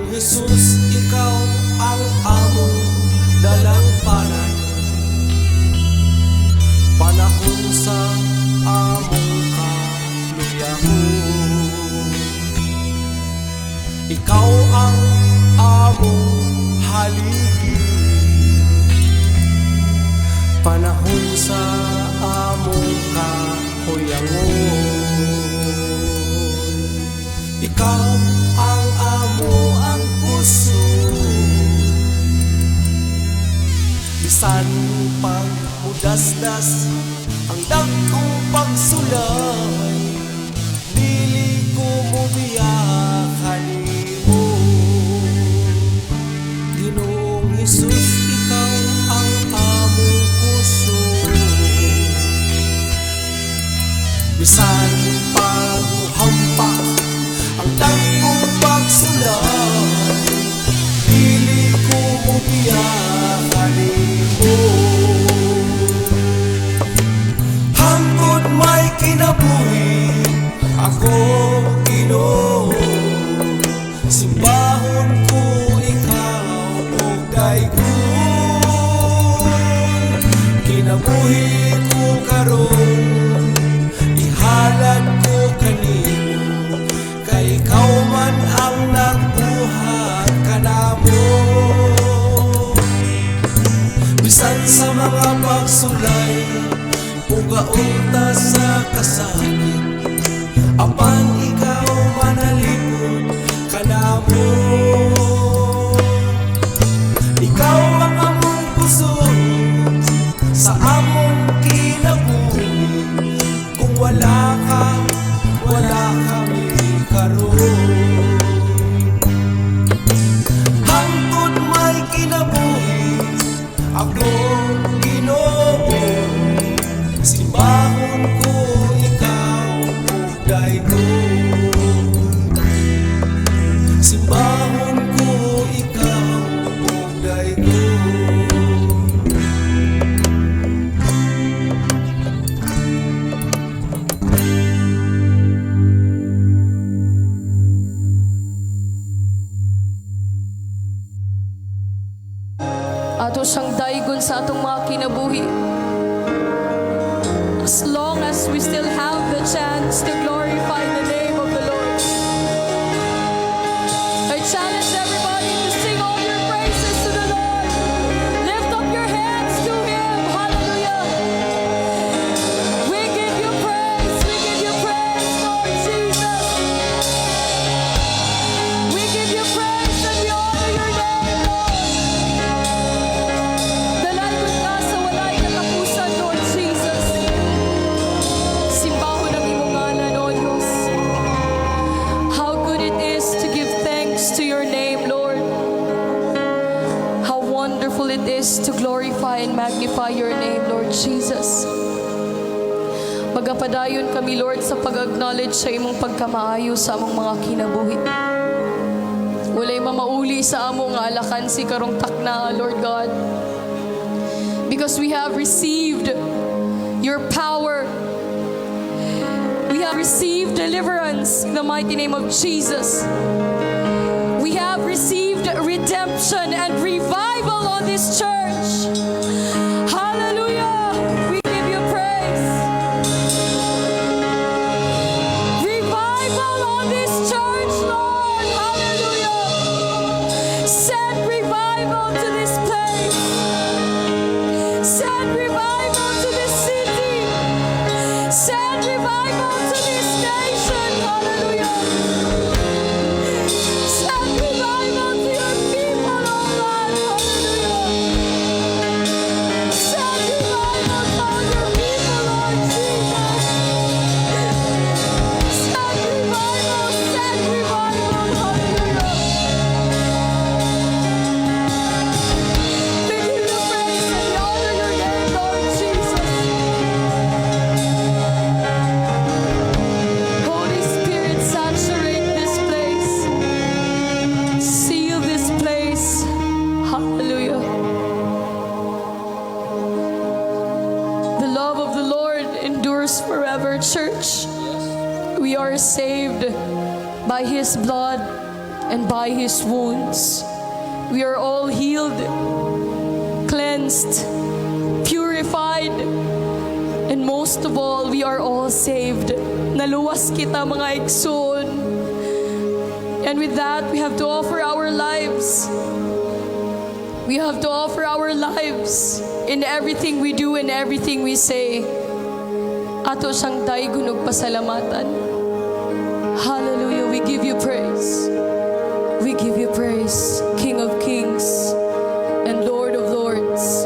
Ginoong Hesus, ikaw ang among dalangpanan panahon sa among kaluyahon. Ikaw ang among haligi panahon sa among kahuyangon. Ikaw ang amoang kusog bisan pag mudasdas ang dagkong pagsulay, dili ko mobiya kanimo. Ginoong Hesus, ikaw ang among kusog bisan pag muhampak ang dagkong pagsulay, dili ko mobiya kanimo. Hangtod may kinabuhi ako, Ginoo, simbahon ko ikaw og daygon. Kinabuhi ko karon, ihalad ko kanimo, kay ikaw man ang nagbuhat kanamo. Bisan sa mga pagsulay, pugaon ta sa kasakit, apan ikaw manalipod kanamo. Ikaw ang among kusog sa among kinabuhi. Kung wala ka, wala kami karon. Hangtod may kinabuhi ako, Ginoo, simbahon ko ikaw ug daygon. Simbahon ko ikaw ug daygon. Ato siyang daygon sa atong mga kinabuhi. As long as we still have the chance to glorify the name of the Lord. I challenge everybody to sing all your praises to the Lord. Lift up your hands to Him. Hallelujah. We give you praise. We give you praise, Lord Jesus. We give you praise and we honor your name, Lord. Dalaygon ka sa walay katapusan, Lord Jesus. Simbahon ang imong ngalan, O Diyos. How good it is to give thanks to your name, Lord. How wonderful it is to glorify and magnify your name, Lord Jesus. Magapadayon kami, Lord, sa pag-acknowledge sa imong pagkamaayo sa among mga kinabuhi. Walay mamauli sa amo nga alakansi karong takna, Lord God. Because we have received your power. We have received deliverance in the mighty name of Jesus. We have received redemption and revival on this church. Hallelujah. We give you praise. Revival on this church, Lord. Hallelujah. Send revival to this place. Send revival to this city. Send revival to this nation. Hallelujah. Send revival to your people, oh God. Hallelujah. Send revival to all your people, Lord Jesus. Send revival, send revival. Hallelujah. We give you praise and we honor your name, Lord Jesus. Holy Spirit, saturate this place. Seal this place. Hallelujah. The love of the Lord endures forever, church. We are saved by His blood. And by His wounds, we are all healed, cleansed, purified, and most of all, we are all saved. Naluwas kita, mga igsoon. And with that, we have to offer our lives. We have to offer our lives in everything we do and everything we say. Ato siyang daygon ug pasalamatan. Hallelujah. We give you praise. We give you praise, King of Kings and Lord of Lords,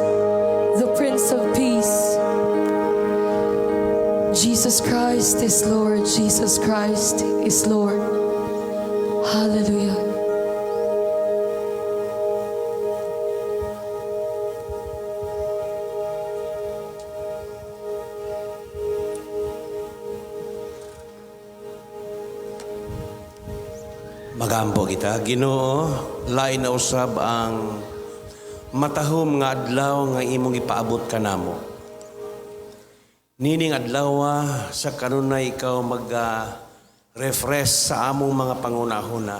the Prince of Peace. Jesus Christ is Lord. Jesus Christ is Lord. Hallelujah. Magampo kita. Ginoo, lain na usab ang matahom nga adlaw nga imong ipaabot kanamo. Nining adlaw sa kanunay ikaw mag refresh sa among mga pangunahuna,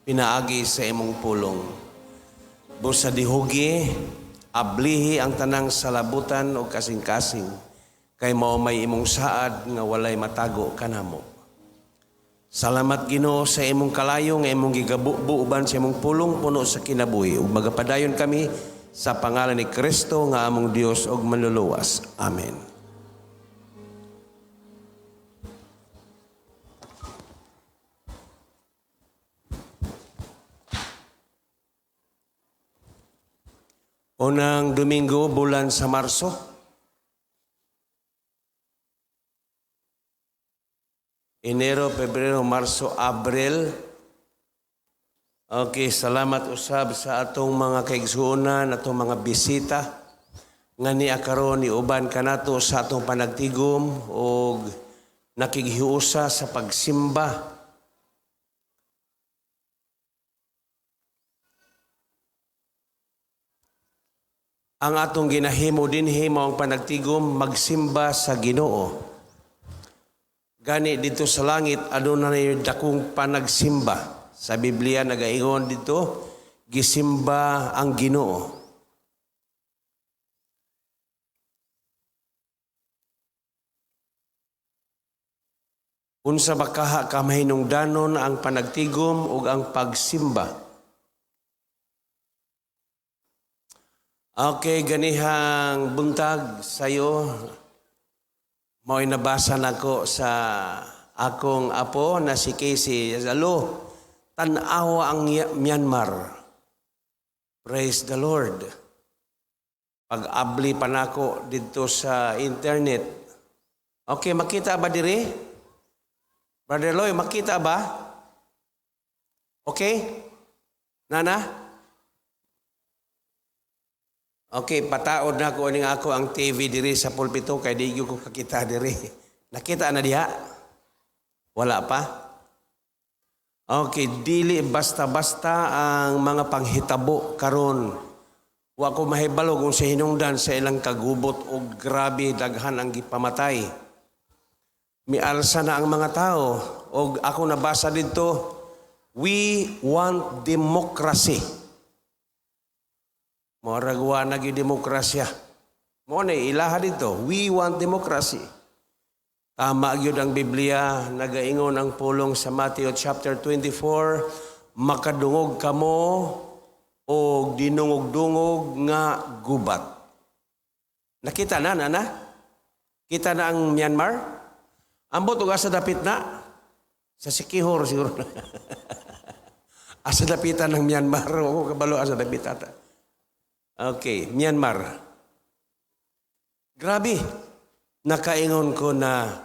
pinaagi sa imong pulong. Busa dihugi, ablihi ang tanang salabutan o kasing-kasing, kay mao may imong saad nga walay matago kanamo. Salamat, Ginoo, sa imong kalayo nga imong gigabubo uban sa imong pulong puno sa kinabuhi. Ug magapadayon kami sa pangalan ni Kristo nga among Dios ug manluluwas. Amen. Unang Domingo, bulan sa Marso. Enero, Pebrero, Marso, Abril. Okay, salamat usab sa atong mga kaigsuonan, atong mga bisita nga niya karon ni uban kanato sa atong panagtigom og nakighiusa sa pagsimba. Ang atong ginahimo dinhi mao ang panagtigom magsimba sa Ginoo. Gani dito sa langit aduna na dakong panagsimba. Sa Biblia nagaingon dito, gisimba ang Ginoo. Unsa ba kaha ka mahinungdanon ang panagtigom ug ang pagsimba? Okay, ganihang buntag sayo, mao'y nabasa nako sa akong apo na si Casey. Alo, tan-awa ang Myanmar. Praise the Lord. Pag-abli pa nako dito sa internet. Okay, makita ba diri? Brother Loy, makita ba? Okay? Nana? Okay, pataod na ko ning ako ang TV diri sa pulpito kay di ko kakita diri. Nakita na diha? Wala pa? Okay, dili basta-basta ang mga panghitabo karon. Wa ko mahibalo kung sa hinungdan sa ilang kagubot og grabe daghan ang gipamatay. Mialsa na ang mga tao og ako nabasa didto, "We want democracy." Murag wa na gyud demokrasya. Mo na ilaha dito, "We want democracy." Tama gyud ang Biblia, nagaingon ang pulong sa Matthew chapter 24, makadungog kamo og dinungog-dungog nga gubat. Nakita na, nana? Kita na ang Myanmar? Ambot og asa dapit na? Sa Sikihor siguro. Asa dapitan ng Myanmar? O kabalo asa dapit ata. Okay, Myanmar. Grabe. Nakaingon ko na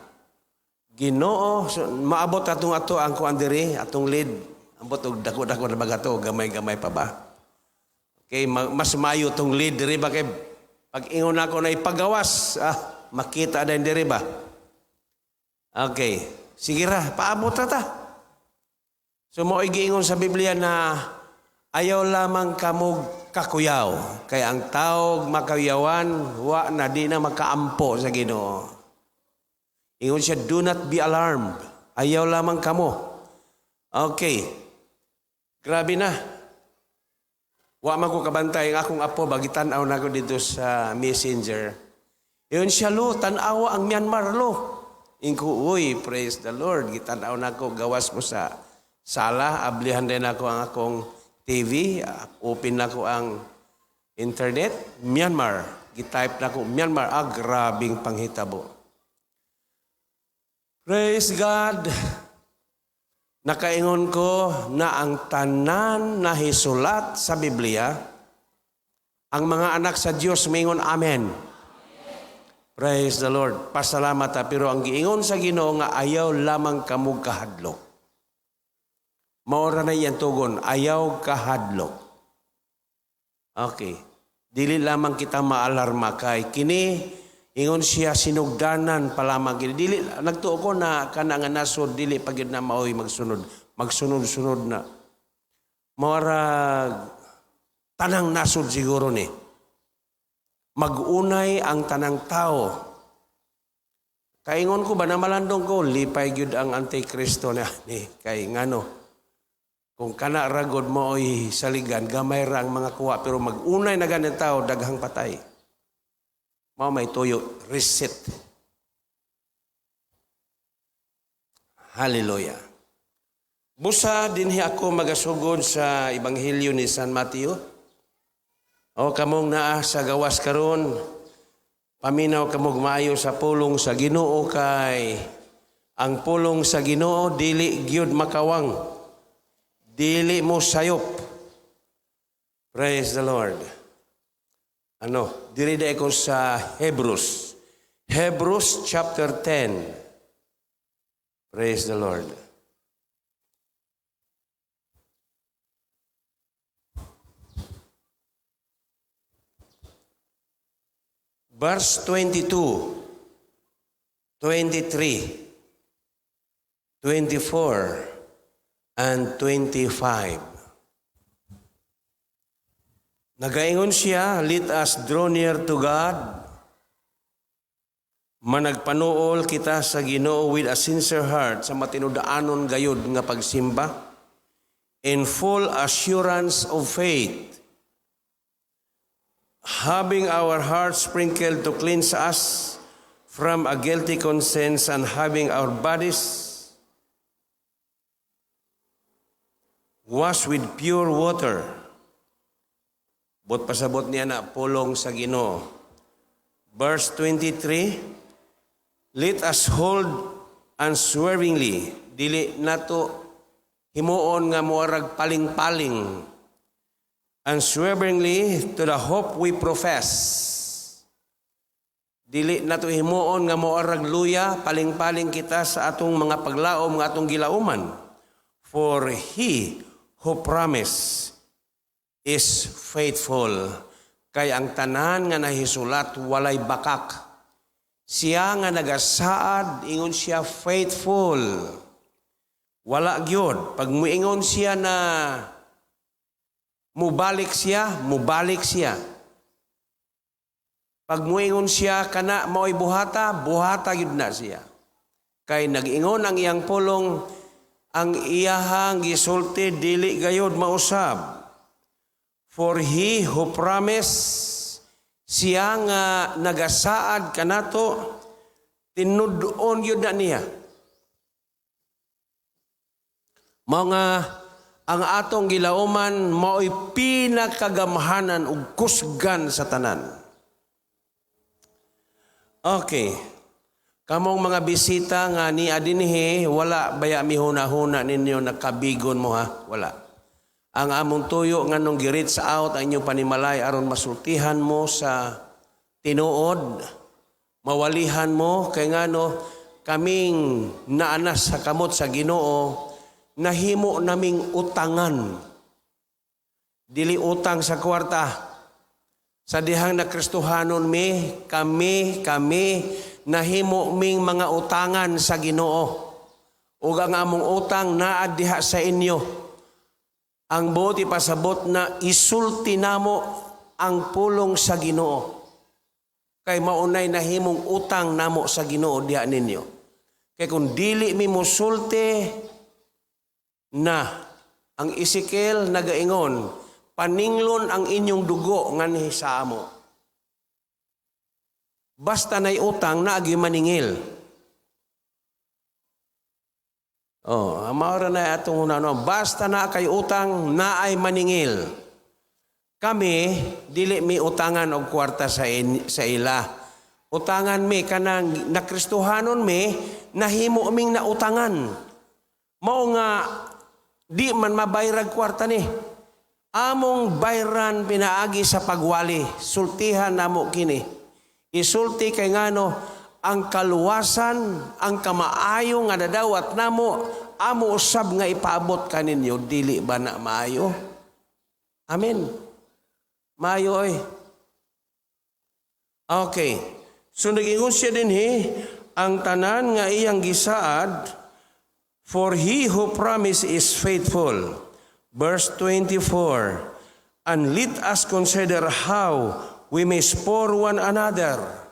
Ginoo, so, maabot atong ato ang kuan diri, atong lead. Ambot og dako-dako na baga to, gamay-gamay pa ba? Okay, mas mayo tong lead diri ba kay pag ingon ako na ipagawas, makita na diri ba? Okay, sige ra, paabot ra ta. So mo'y giingon sa Biblia na ayaw lamang kamog kakuyaw. Kay ang taog makayawan, wa na di na makaampo sa Ginoo. Ingon siya, "Do not be alarmed." Ayaw lamang kamo. Okay. Grabe na. Wa man ko kabantay ang akong apo, bagitan-aw na ko dito sa Messenger. Ingon siya, "Lo, tan-awa ang Myanmar, lo." Ingko, "Uy, praise the Lord." Gitan-aw na ko, gawas mo sa sala, ablihan din ako ang akong TV, open na ko ang internet, Myanmar. Gitype na ko, Myanmar, ah, grabing panghitabo. Praise God. Nakaingon ko na ang tanan na hisulat sa Biblia, ang mga anak sa Dios mingon, "Amen." Praise the Lord. Pasalamat ta, pero ang giingon sa Ginoo nga ayaw lamang kamo kahadlok. Mao ra na iyang tugon, ayaw kahadlok. Okay. Dili lamang kita maalarma kay kini, ingon siya, sinugdanan pa lamang kini. Dili nagtuo ko na kana nga nasod dili pa gyud na maoy magsunod. Magsunod-sunod na. Murag tanang nasod siguro ni. Mag-unay ang tanang tao. Kaingon ko ba na malandong ko, lipay gyud ang Antikristo na ni kay ngano. Kung kana ragod mo oy saligan, gamay ra ang mga kuha, pero mag-unay na ganin tao, daghang patay. Mao may tuyo, reset. Hallelujah. Busa dinhi ako magasugod sa Ebanghelyo ni San Mateo. O kamong naa sa gawas karon, paminaw kamog maayo sa pulong sa Ginoo kay ang pulong sa Ginoo dili gyud makawang. Dili mo sayop. Praise the Lord. Ano, diri da ko sa Hebrews. Hebrews chapter 10. Praise the Lord. Verse 22, 23, 24, and 25. Nagaingon siya, "Let us draw near to God. Managpanuol kita sa Ginoo with a sincere heart," sa matinudaanon gayud nga pagsimba, "in full assurance of faith, having our hearts sprinkled to cleanse us from a guilty conscience and having our bodies washed with pure water." Buot pasabot niya na pulong sa Ginoo. Verse 23, "Let us hold unswervingly," dili nato himuon nga moarag paling-paling, "unswervingly to the hope we profess." Dili nato himuon nga moarag luya, paling-paling kita sa atong mga paglaom nga atong gilauman. "For he who promised is faithful." Kay ang tanan nga nahisulat walay bakak. Siya nga nagasaad, ingon siya, faithful. Wala gyud. Pag muingon siya na mubalik siya, mubalik siya. Pag muingon siya kana mao'y buhata, buhata gyud na siya. Kay nag-ingon ang iyang pulong, ang iyahang gisulti dili gayod mausab. "For he who promised," siya nga nagasaad kanato, tinud-on yun na niya. Mga ang atong gilauman mao'y pinakagamhanan ug kusgan sa tanan. Okay. Kamong mga bisita nga ni adinhi, wala baya mihuna-huna ninyo na kabigon mo ha? Wala. Ang among tuyo nga nung gi-reach out ang inyong panimalay aron masultihan mo sa tinuod, mawalihan mo, kay ngano kaming naanas sa kamot sa Ginoo, nahimo naming utangan. Dili utang sa kwarta. Sa dihang na Kristohanon mi, kami, kami, nahimo ming mga utangan sa Ginoo. Ug ang among utang naa diha sa inyo. Ang buot ipasabot na isulti namo ang pulong sa Ginoo. Kay maunay nahimong utang namo sa Ginoo diha ninyo. Kay kung dili mi mosulti na Ang Ezekiel nagaingon, "Paninglon ang inyong dugo nganhi sa amo." Basta nay utang, naagi maningil. Oh, mao na atong una, no. Basta na kay utang, naay maningil. Kami dili mi utangan og kwarta sa ila. Utangan mi kanang nakristuhanon mi, nahimo ming nautangan. Mao nga di man mabayrag kwarta ni. Among bayran pinaagi sa pagwali. Sultihan namo kini. Isulti kay ngano ang kaluwasan, ang kamaayo nga nadawat namo, amo usab nga ipaabot kaninyo, dili ba na maayo? Amen. Maayo oy. Okay. So nag-ingon siya dinhi, ang tanan nga iyang gisaad, for he who promised is faithful. Verse 24, "And let us consider how we may spur one another."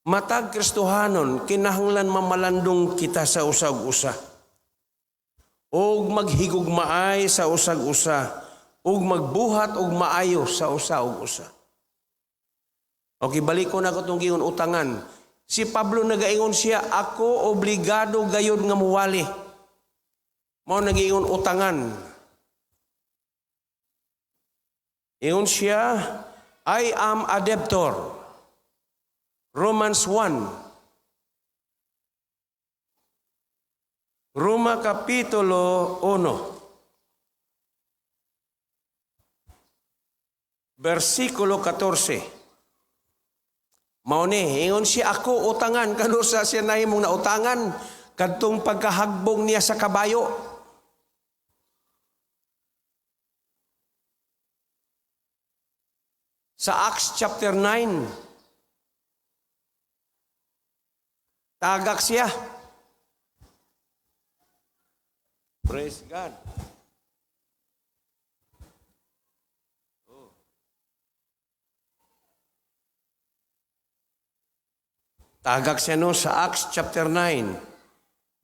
Matag Kristohanon, kinahanglan mamalandong kita sa usag-usa. Og maghigugmaay sa usag-usa. Og magbuhat og maayo sa usag-usa. Okay, balik ko na ko itong giingon utangan. Si Pablo nagaingon siya, "Ako obligado gayod nga muwali." Mao nagiingon utangan. Ingon siya, "I am a debtor." Romans 1. Roma Kapitulo 1. Versikulo 14. Mao ni, ingon siya, "Ako utangan," kanusa siya nahimong nautangan kadtong pagkahagbong niya sa kabayo. Sa Acts chapter 9, tagak siya. Praise God. Oh. Tagak siya, no, sa Acts chapter 9,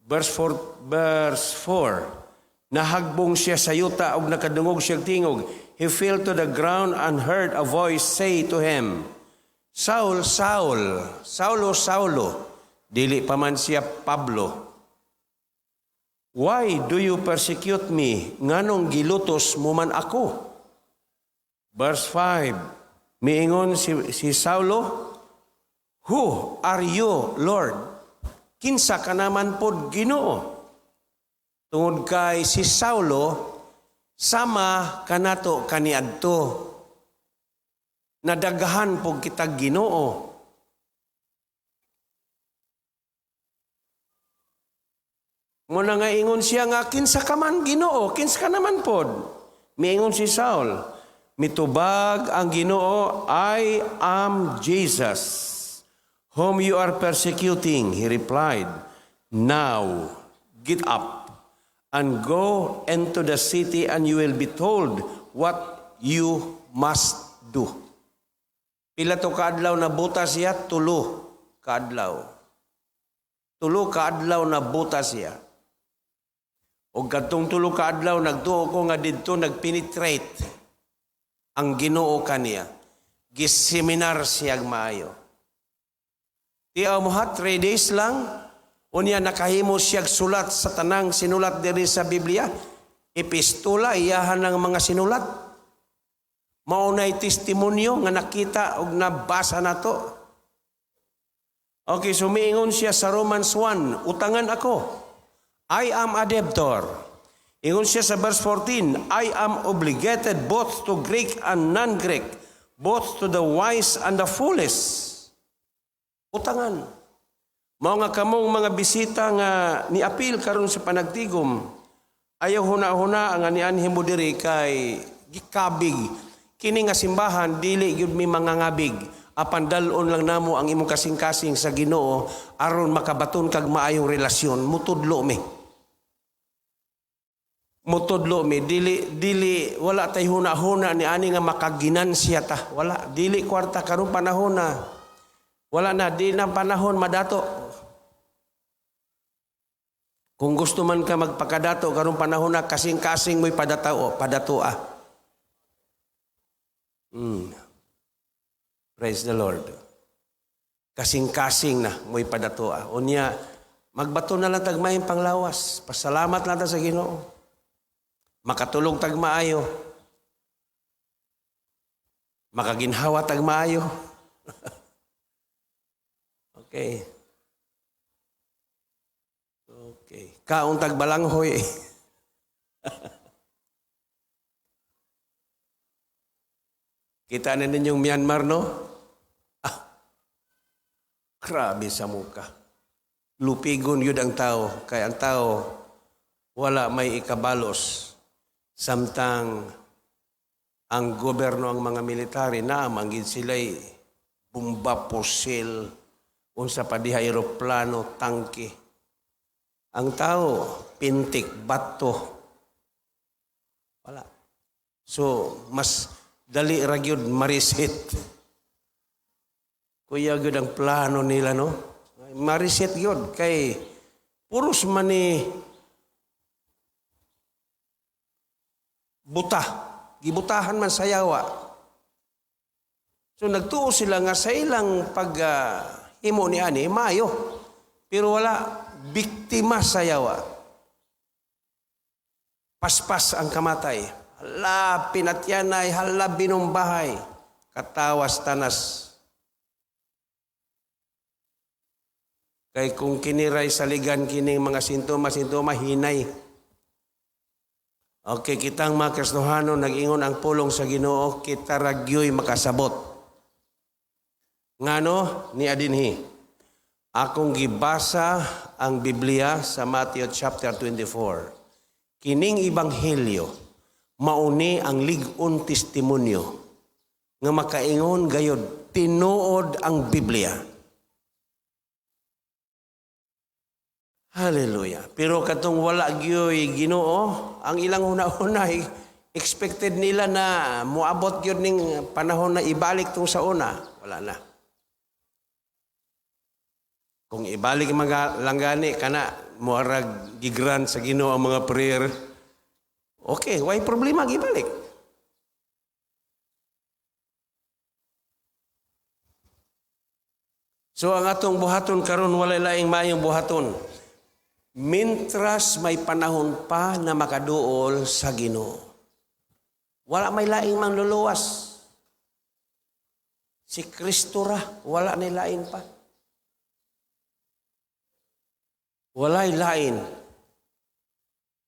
verse 4, verse 4. Nahagbong siya sa yuta ug nakadungog siya tingog. He fell to the ground and heard a voice say to him, "Saul, Saul, Saulo, Saulo," dili pa man siya Pablo. "Why do you persecute me? Nganong gilutos mo man ako?" Verse 5, miingon si Saulo, "Who are you, Lord?" Kinsa ka naman pod, Ginoo? Tungod kay si Saulo, sama kanato kaniadto. Nadaghan po kita Ginoo. Muna nga ingon siya nga, "Kinsa ka man, Ginoo, kinsa ka naman pod?" Miingon si Saul, mitubag ang Ginoo, "I am Jesus, whom you are persecuting." He replied, "Now, get up and go into the city and you will be told what you must do." Pila to kaadlaw na buta siya? 3 kaadlaw. 3 kaadlaw na buta siya. O kadtong 3 kaadlaw, nagtuo ko nga didto nagpenetrate ang Ginoo kaniya. Giseminar siya maayo. Tiaw mo ha, 3 days lang, unya nakahimo siya sulat sa tanang sinulat diri sa Biblia. Epistola, iyahan ng mga sinulat. Maunay testimonyo nga nakita og nabasa nato. Okay, sumiingon siya sa Romans 1, "Utangan ako. I am a debtor." Ingon siya sa verse 14, "I am obligated both to Greek and non-Greek, both to the wise and the foolish." Utangan. Mao nga kamong mga bisita nga niapil karon sa panagtigom, ayaw huna-huna ang nianhi mo diri kay gikabig. Kini nga simbahan dili gyud mi mangangabig. Apan dal-on lang namo ang imong kasing-kasing sa Ginoo aron makabaton kag maayong relasyon. Mutudlo mi. Mutudlo mi, dili dili wala tay huna-huna ni ani nga makaginansya ta. Wala, dili kwarta karon panahon na. Wala na, di na panahon madato. Kung gusto man ka magpakadato karong panahon na, kasing-kasing mo'y padatao, padatoa. Praise the Lord. Kasing-kasing na mo'y padatoa. Unya, magbato na lang tag maayong panglawas. Pasalamat lang ta sa Ginoo. Makatulog tag maayo. Makaginhawa tag maayo. Okay. Okay. Kaon tag balanghoy. Kita na ninyong Myanmar, no? Ah, grabe sa muka. Lupigon yun ang tao. Kaya ang tao, wala may ikabalos. Samtang ang gobyerno, ang mga military, na manggid sila'y bomba, pusil, unsa pa diha, eroplano, tangke. Ang tao, pintik, bato. Wala. So, mas dali ra gyud ma-reset. Kuya gyud ang plano nila, no? Ma-reset gyud kay puros man ni buta. Gibutahan man sa yawa. So nagtuo sila nga sa ilang pag himo ni ani maayo. Pero wala, biktima sa yawa. Paspas ang kamatay. Hala, pinatyanay, hala, binumbahay. Katawas tanas. Kay kung kiniray saligan kining mga sintoma, sintoma, hinay. Okay, kitang mga Kristohano, nag-ingon ang pulong sa Ginoo, kita ragyo'y makasabot. Ngano, ni adinhi. Akong gibasa ang Biblia sa Matthew chapter 24. Kining ebanghelyo, mauni ang lig-on testimonyo nga makaingon gayod tinuod ang Biblia. Hallelujah. Pero katong wala gyoy Ginoo, ang ilang huna-huna expected nila na moabot gyud ning panahon na ibalik tong sa una, wala na. Kung ibalik mga langgani kana moarag gigrant sa Ginoo ang mga prayer. Okay, why problema gibalik? So ang atong buhaton karon walay laing maayong buhaton. Mintras may panahon pa na makaduol sa Ginoo. Wala may laing manluluwas. Si Kristo ra, wala nay lain pa. Walay lain.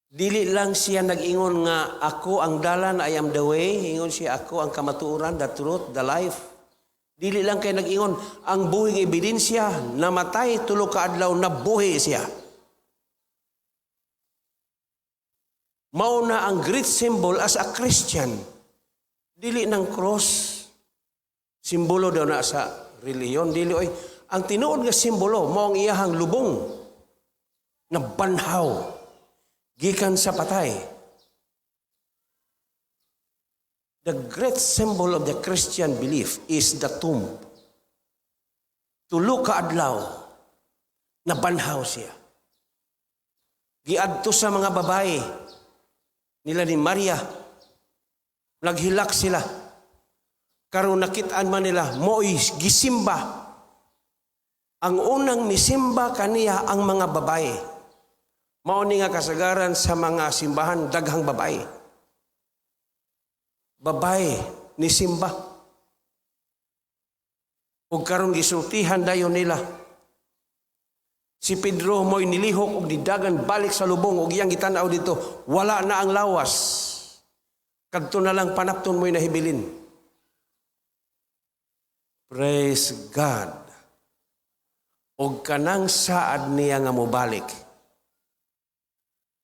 Dili lang siya nag-ingon nga ako ang dalan, I am the way. Ingon siya, ako ang kamatuoran, the truth, the life. Dili lang kay nag-ingon ang buhing ebidensya, namatay 3 ka adlaw, nabuhi siya. Mao na ang great symbol as a Christian. Dili ng cross. Simbolo daw na sa reliyon. Dili oy. Ang tinuod nga simbolo mao ang iyahang lubong na banhaw gikan sa patay. The great symbol of the Christian belief is the tomb. 3 ka adlaw na banhaw siya. Giadto sa mga babae nila ni Maria, naghilak sila. Karon nakit-an man nila, mo'y gisimba. Ang unang misimba kaniya ang mga babae. Mao ni nga kasagaran sa mga simbahan, daghang babae. Babae ni simba. Ug karon gisultihan dayon nila. Si Pedro mo'y nilihok og didagan balik sa lubong og iyang gitan-aw dito, wala na ang lawas. Kadto na lang panapton mo'y nahibilin. Praise God. Og kanang saad niya nga mobalik,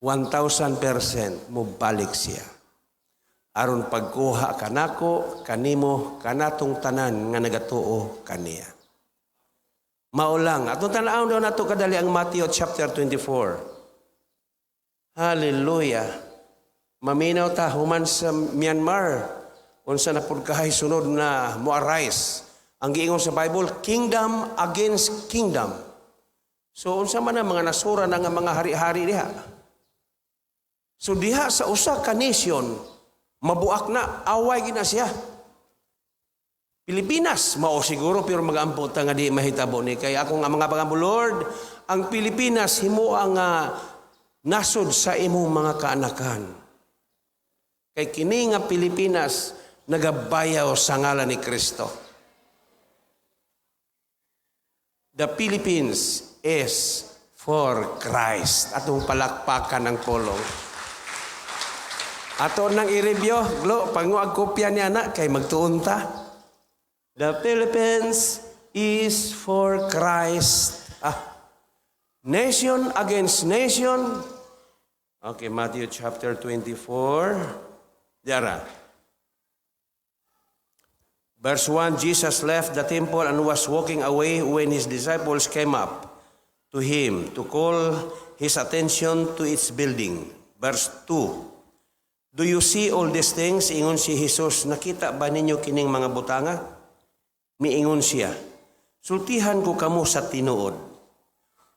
1,000% mobalik siya. Aron pagkuha kanako, kanimo, kanatong tanan nga nagatuo kaniya. Mao lang. Atong tan-awon daw nato kadali ang Matthew chapter 24. Hallelujah. Maminaw ta human sa Myanmar unsa na pud kahay sunod na mo-arise. Ang giingon sa Bible, kingdom against kingdom. So unsa man ang mga nasura na nga mga hari-hari diha. So diha sa usa ka nation, mabuak na, away gina siya. Pilipinas, mao siguro, pero mag-ampo ta nga di mahitabo ni kay ako nga mga pangampo, Lord, ang Pilipinas himo ang nasod sa imong mga kaanakan. Kay kini nga Pilipinas nagabayaw sa ngalan ni Kristo. The Philippines is for Christ. Atong palakpakan ng pulong. Ato nang i-review, Glo, panguag kopya niya na, kay magtuon ta. The Philippines is for Christ. Ah, nation against nation. Okay, Matthew chapter 24. Diara. Verse 1, Jesus left the temple and was walking away when his disciples came up to him to call his attention to its building. Verse 2, "Do you see all these things?" Ingon si Jesus, "Nakita ba ninyo kining mga butanga?" Miingon siya, "Sultihan ko kamo sa tinuod.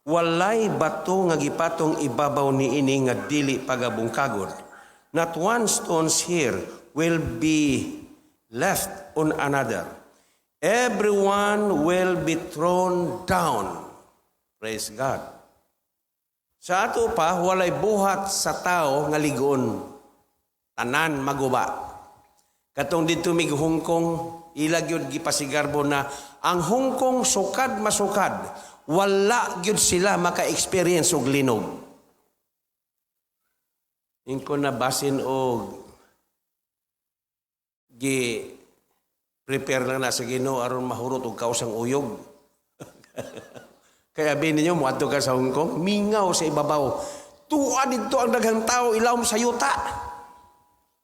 Walay bato nga gipatong ibabaw niini nga dili pagabungkagon. Not one stones here will be left on another. Everyone will be thrown down." Praise God. Sa ato pa, walay buhat sa tao nga ligon. Tanan maguba. Katong dito mig Hong Kong, ila gyud gipasigarbo na ang Hong Kong sukad masukad, wala gyud sila maka-experience og linog. Ingko na basin og gi prepare lang na sa Ginoo aron mahurot og kausang uyog. Kaya abi ninyo, moadto ka sa Hong Kong, mingaw sa ibabaw. Tuwa dito ang daghang tao ilawom sa yuta.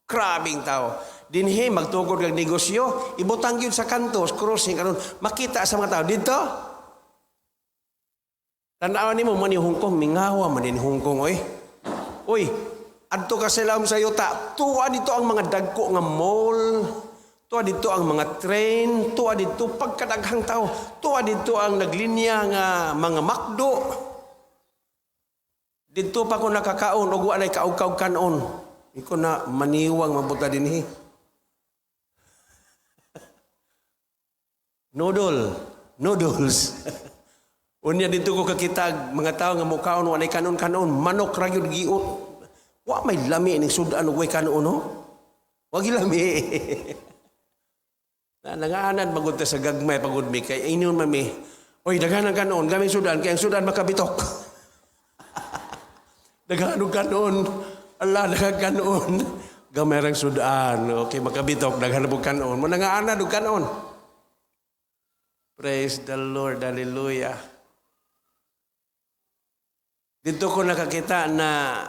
Grabing tao. Dinhi magtukod kag negosyo, ibutang gyud sa kanto, crossing aron makita sa mga tao dito. Tan-awan nimo man ni Hong Kong, mingawa man din Hong Kong oy. Uy, adto ka sa ilawom sa yuta, tuwa dito ang mga dagko nga mall, tuwa dito ang mga train, tuwa dito pagkadaghang tao, tuwa dito ang naglinya nga mga McDo. Dito pa ko nakakaon og wa nay kaug-kaug kanon. Iko na maniwang mabuta dinhi. Noodle, noodles. Unya dito ko kakitag mga tao nga mukaon wa nay kanon-kanon, manok ra gyud giot. Wa may lami ning sudan ug way kanon, no? Wa gilami. Na nangaanad magud ta sa gagmay pagud mi kay ingon man mi. Oy, daghan ang kanon, gamay sudan kay ang sudan makabitok. Daghan og kanon. Ala, daghan kanon. Gamay rang sudan. Okay, makabitok, daghan og kanon. Mo nangaanad og kanon. Praise the Lord. Hallelujah. Dito ko nakakita na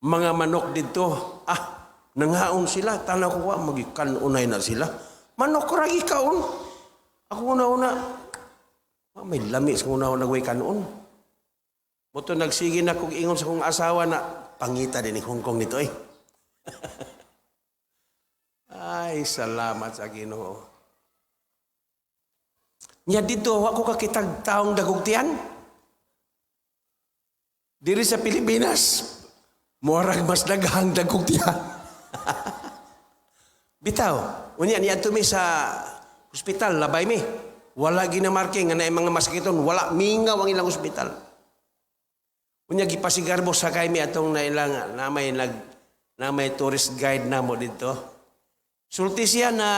mga manok dito. Ah, nangaon sila. Tanaw ko, wa, magikanunay na sila. Manok ra gikaon. Ako una-una, wa, may lami sa una-una way kanon. Moto nagsige na kog ingon sa kong asawa na pangita din ni Hong Kong nito eh. Ay, salamat sa Ginoo. Nya dito, wa ko kakitag taong dagugtian. Diri sa Pilipinas, murag mas daghang dagugtian. Bitaw, unya niadto mi sa ospital, labay mi. Wala ginamarking nga naay mga masakiton, wala, mingaw ang ilang ospital. Unya gipasigarbo sa kay mi atong nailang na may nag na may tourist guide namo dito. Sulti siya na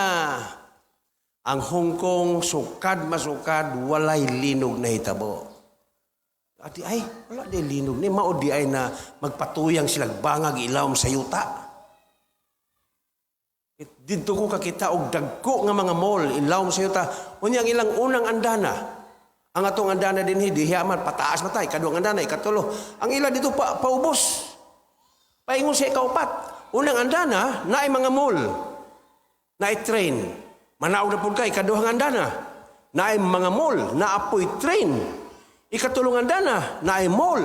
ang Hong Kong sukad masukad walay linog na hitabo. Ati ay wala di linog ni mao di ay na magpatuyang sila bangag ilawom sa yuta. Didto ko kakita og dagko nga mga mall ilawom sa yuta. Unya ang ilang unang andana. Ang atong andana dinhi diha man pataas man ta, ikaduhang andana, ikatulo. Ang ila dito pa paubos. Paingon sa ikaupat. Unang andana naay mga mall. Naay train. Manaog na pud ka ikaduhang andana. Naay mga mall, naapoy train. Ikatulong andana, naay mall.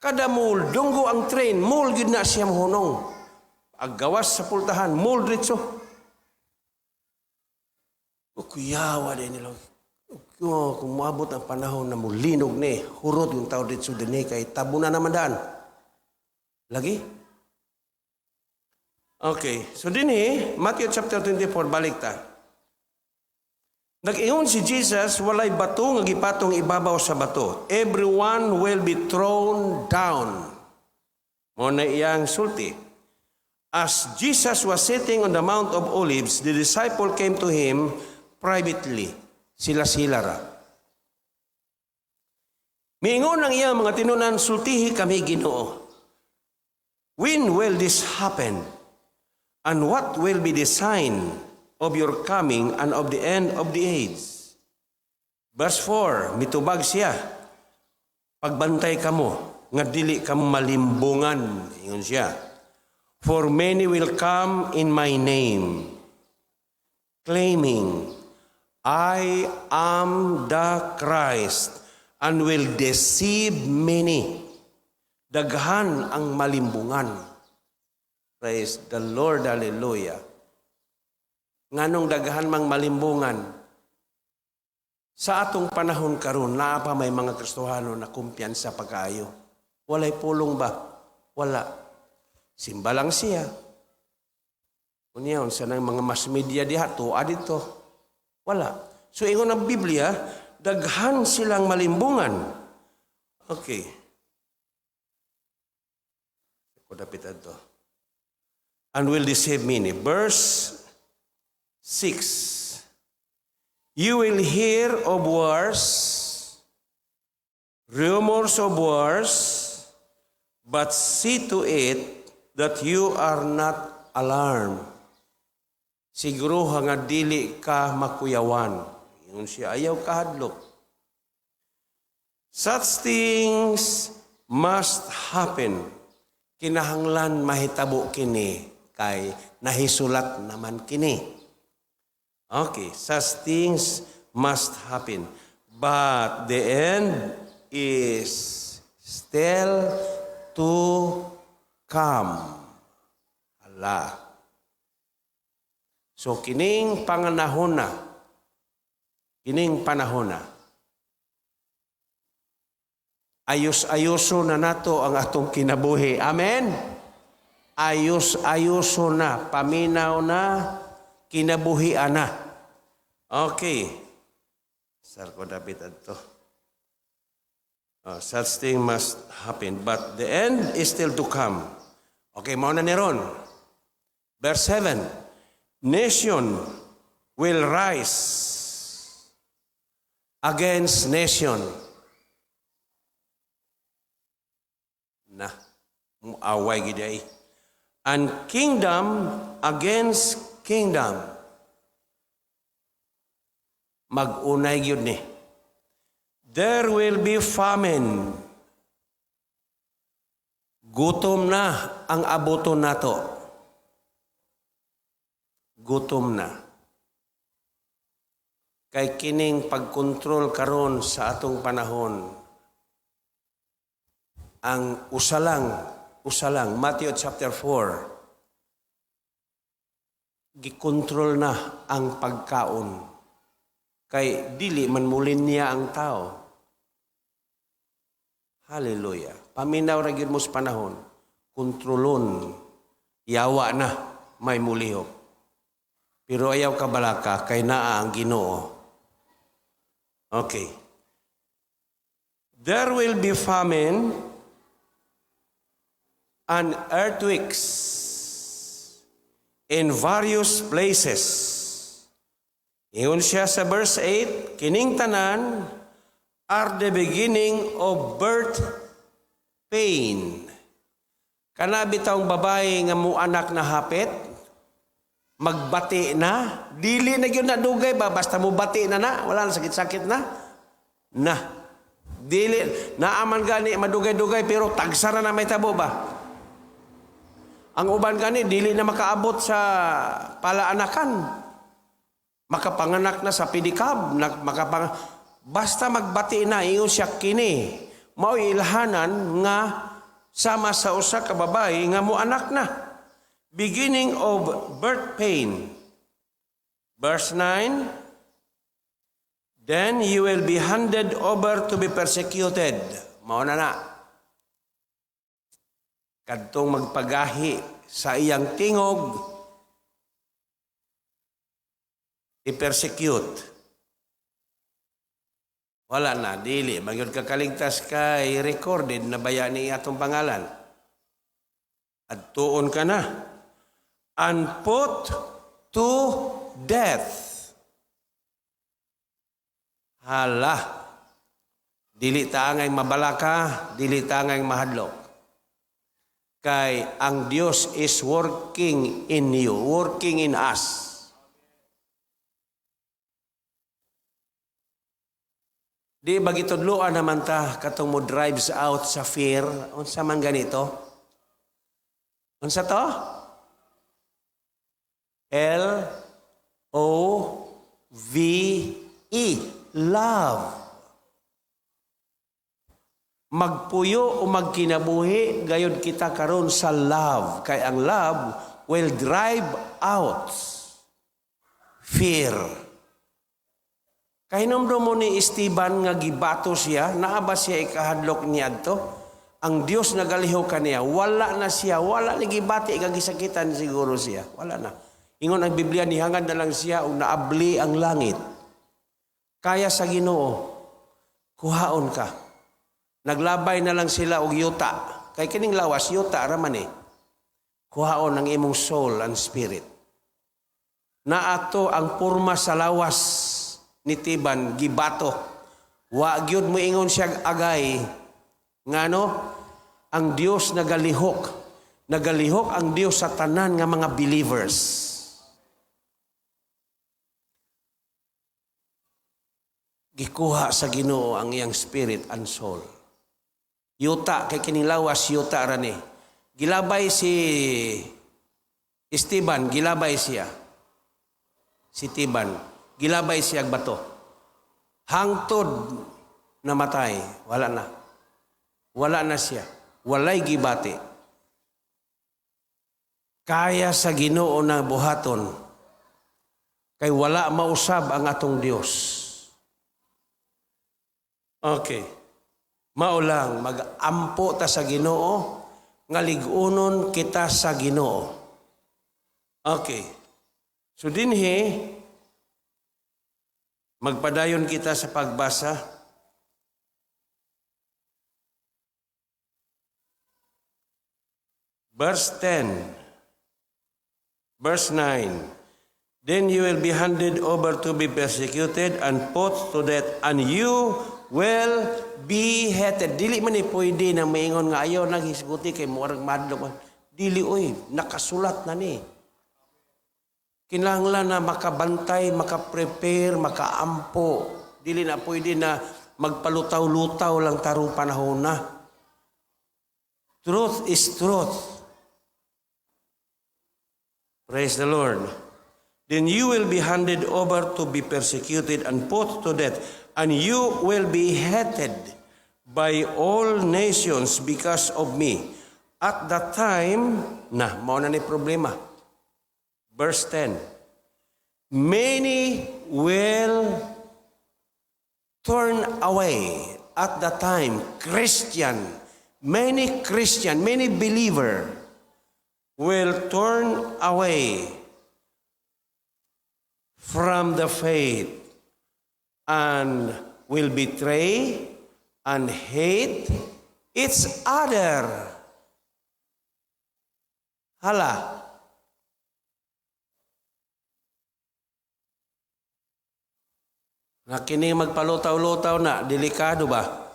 Kada mall dunggo ang train, mall gyud na siya mohunong. Aggawas sa pultahan, mall diretso. O kuyawa din nila. Kung moabot ang panahon na mulinog ni, hurot yung tao dito dinhi kay tabo na naman daan. Lagi? Okay. So dinhi, Matthew chapter 24, balik ta. Nag-ingon si Jesus, "Walay bato nga gipatong ibabaw sa bato. Everyone will be thrown down." Mao na iyang sulti. As Jesus was sitting on the Mount of Olives, the disciple came to him privately. Sila-sila ra. Miingon ang iyang mga tinunan, "Sultihi kami, Ginoo. When will this happen? And what will be the sign of your coming and of the end of the age?" Verse 4, mitubag siya, "Pagbantay kamo, nga dili kamo malimbungan." Ingon siya. "For many will come in my name, claiming, 'I am the Christ,' and will deceive many." Daghan ang malimbungan. Praise the Lord, hallelujah. Nganong daghan mang malimbungan? Sa atong panahon karon, naa pa may mga Kristohano na kumpiyansa pagkaayo. Walay pulong ba? Wala. Simba lang siya. Unya, unsa nang mga mass media diha, tuwa dito. Wala. So ingon ang Biblia, daghan silang malimbungan. Okay. Ko dapit adto. And will deceive many. Verse 6. "You will hear of wars, rumors of wars, but see to it that you are not alarmed." Siguro nga dili ka makuyawan. Ingon siya, ayaw kahadlok. "Such things must happen." Kinahanglan mahitabo kini kay nahisulat naman kini. Okay, such things must happen. But the end is still to come. Ala. So kining panganahon na, kining panahon na, ayos-ayoso na nato ang atong kinabuhi. Amen? Ayos-ayoso na, paminaw na, kinabuhian na. Okay. Sar ko dapit adto. Such thing must happen, but the end is still to come. Okay, mao na ni ron. Verse 7. "Nation will rise against nation." Na, muaway gid ay. "And kingdom against kingdom." Mag-unay gyud ni. "There will be famine." Gutom na ang abuton nato. Gutom na. Kay kining pagkontrol karon sa atong panahon, ang usa lang, Matthew chapter 4, gikontrol na ang pagkaon. Kay dili man mulin niya ang tao. Hallelujah. Paminaw ra gyud mo sa panahon. Kontrolon. Yawa na may mulihok. Pero ayaw ka balaka kay naa ang Ginoo. Okay. "There will be famine and earthquakes in various places." Ingon siya sa verse 8, "Kining tanan are the beginning of birth pain." Kana bitawng babae nga muanak na hapit, magbati na, dili na gyud na dugay ba, basta mo bati na na, wala na sakit-sakit na. Na. Dili, naaman gani madugay-dugay pero tagsa ra na may tabo ba? Ang uban gani dili na makaabot sa palaanakan. Makapanganak na sa pedicab, basta magbati na, ingon siya kini. Mao'y ilhanan nga sama sa usa ka babae nga moanak na. Beginning of birth pain. Verse 9, Then you will be handed over to be persecuted. Mao na na. Kadtong magpagahi sa iyang tingog, i-persecute. Wala na, dili. Magyud ka kaligtas kay recorded na bayani atong pangalan. Adtuon ka na. And put to death. Hala. Dili ta angay mabalaka, dili ta angay mahadlok. Kay ang Dios is working in you, working in us. Di ba gitudloan naman ta katong mo drives out sa fear? Unsa man ganito? Unsa to? LOVE. Love. Magpuyo o magkinabuhi, gayod kita karon sa love. Kay ang love will drive out fear. Kahinomdom mo ni Esteban nga gibato siya, naa ba siya ikahadlok niadto? Ang Dios nagalihok kaniya, wala na siya, wala ni gibati kagisakitan siguro siya, wala na. Ingon ang Biblia, nihangad na lang siya ug naabli ang langit. Kaya sa Ginoo, kuhaon ka. Naglabay na lang sila og yuta. Kay kining lawas, yuta ra man eh. Kuhaon ang imong soul and spirit. Naato ang porma sa lawas ni Tiban, gibato. Wa gyud mo ingon siya agay. Ngano? Ang Dios nagalihok. Nagalihok ang Dios sa tanan nga mga believers. Gikuha sa Ginoo ang iyang spirit and soul. Yuta kay kining lawas, yuta ra ni. Gilabay si Esteban, gilabay siya. Si Tiban, gilabay siya og bato. Hangtod namatay, wala na. Wala na siya. Walay gibati. Kaya sa Ginoo na buhaton. Kay wala mausab ang atong Dios. Okay. Mao lang mag-ampo ta sa Ginoo, nga lig-unon kita sa Ginoo. Okay. So dinhi magpadayon kita sa pagbasa. Verse 10. Verse 9. Then you will be handed over to be persecuted and put to death, and you will be hated. Dili man ni pwede na maingon nga ayaw naghisguti kay murag madlok. Dili oy, nakasulat na ni. Kinahanglan na makabantay, makaprepare, makaampo. Dili na pwede na magpalutaw-lutaw lang tarong panahon na. Truth is truth. Praise the Lord. Then you will be handed over to be persecuted and put to death, and you will be hated by all nations because of me. At that time, na, mao na ni problema. Verse 10. Many will turn away at the time. Christian, many Christian, many believer will turn away from the faith and will betray and hate each other. Hala. Na kini magpalutaw-lutaw na, delikado ba?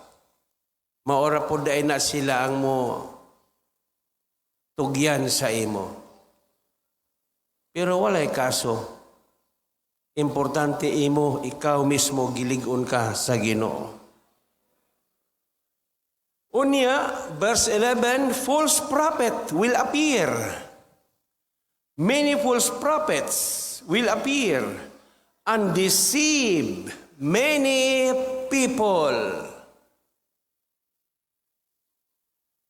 Maora po dahil na sila ang mo tugyan sa imo. Pero walay kaso. Importante imo, ikaw mismo gilig-on ka sa Ginoo. Unya, verse 11, false prophet will appear. Many false prophets will appear and deceive many people.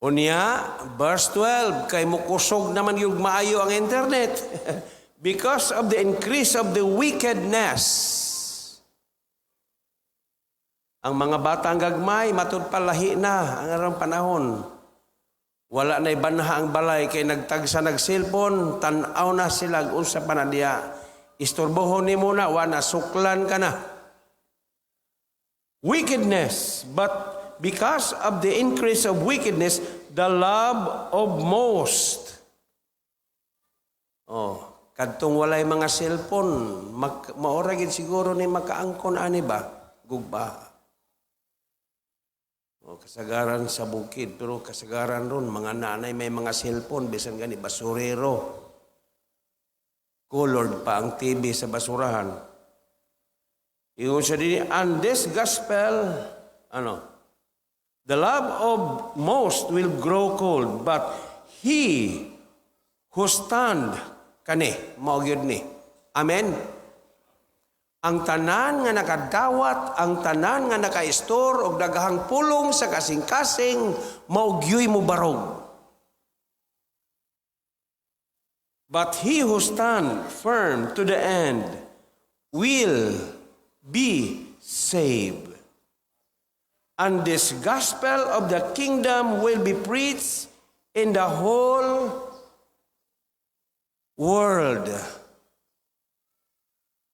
Unya, verse 12, kay mukusog naman yung maayo ang internet. Because of the increase of the wickedness. Ang mga bata ang gagmay, matud pa lahi na ang arang panahon. Wala na ibanha ang balay kay nagtagsa nag cellphone, tan-aw na sila unsa pa na diya. Istorbohon nimo na, wa na suklan ka na. Wickedness, but because of the increase of wickedness, the love of most. Oh, kadtong walay mga cellphone, maora gid siguro ni makaangkon ani ba? Gugba. O, kasagaran sa bukid, pero kasagaran ron, mga nanay may mga cellphone, bisan gani, basurero. Colored pa ang TV sa basurahan. Ingon siya din, and this gospel, ano, the love of most will grow cold, but he who stand, kani, mao gyud ni. Amen? Ang tanan nga nakadawat, ang tanan nga naka-store og daghang pulong sa kasing-kasing, mao gyuy mobarog. But he who stand firm to the end will be saved. And this gospel of the kingdom will be preached in the whole world.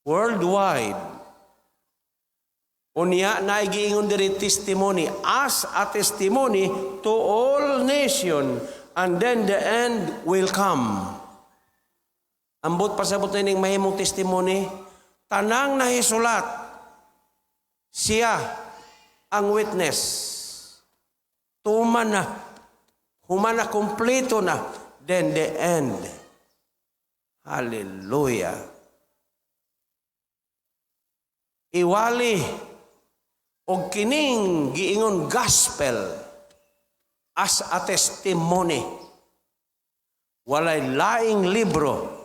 Worldwide. Unya na giingon diri testimony as a testimony to all nation, and then the end will come. Ambot pasabot na ining mahimong testimony, tanang nahisulat, siya ang witness. Tuman na, human na, kompleto na, then the end. Hallelujah. Iwali og kining giingon gospel as a testimony. Walay laing libro,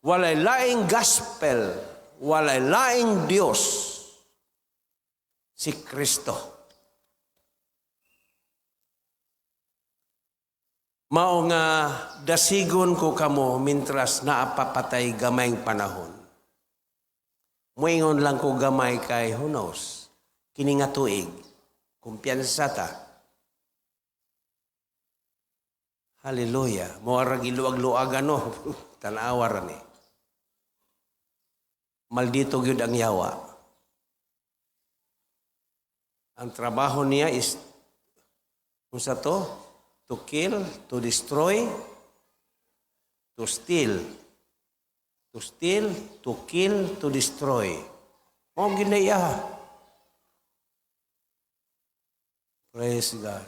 walay laing gospel, walay laing Dios, si Kristo. Mao nga dasigon ko kamo mintras naapapatay gamayng panahon. Muingon lang ko gamay kay who knows, kini nga tuig, kumpiyansa ta. Hallelujah. Moara giluag-luag ano, tanawa ra ni. Maldito gyud ang yawa. Ang trabaho niya is unsa to? To kill, to destroy, to steal. To steal, to kill, to destroy. Mao gyud na iya. Praise God.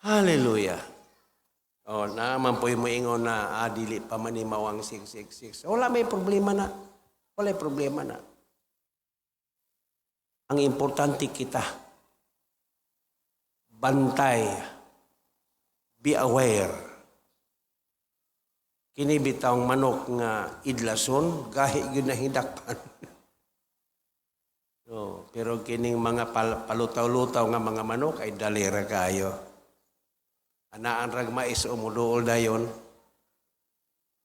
Hallelujah. Oh, naaman po yung moingon na dili pa man ni mao ang 666. Wala may problema na. Wala may problema na. Ang importante kita, bantay, be aware. Kini bitawng manok nga idlason, gahi gyud na hidakpan. Oh, pero kining mga palutaw-lutaw nga mga manok ay dalira kayo. Anaan rag mais o muduol dayon.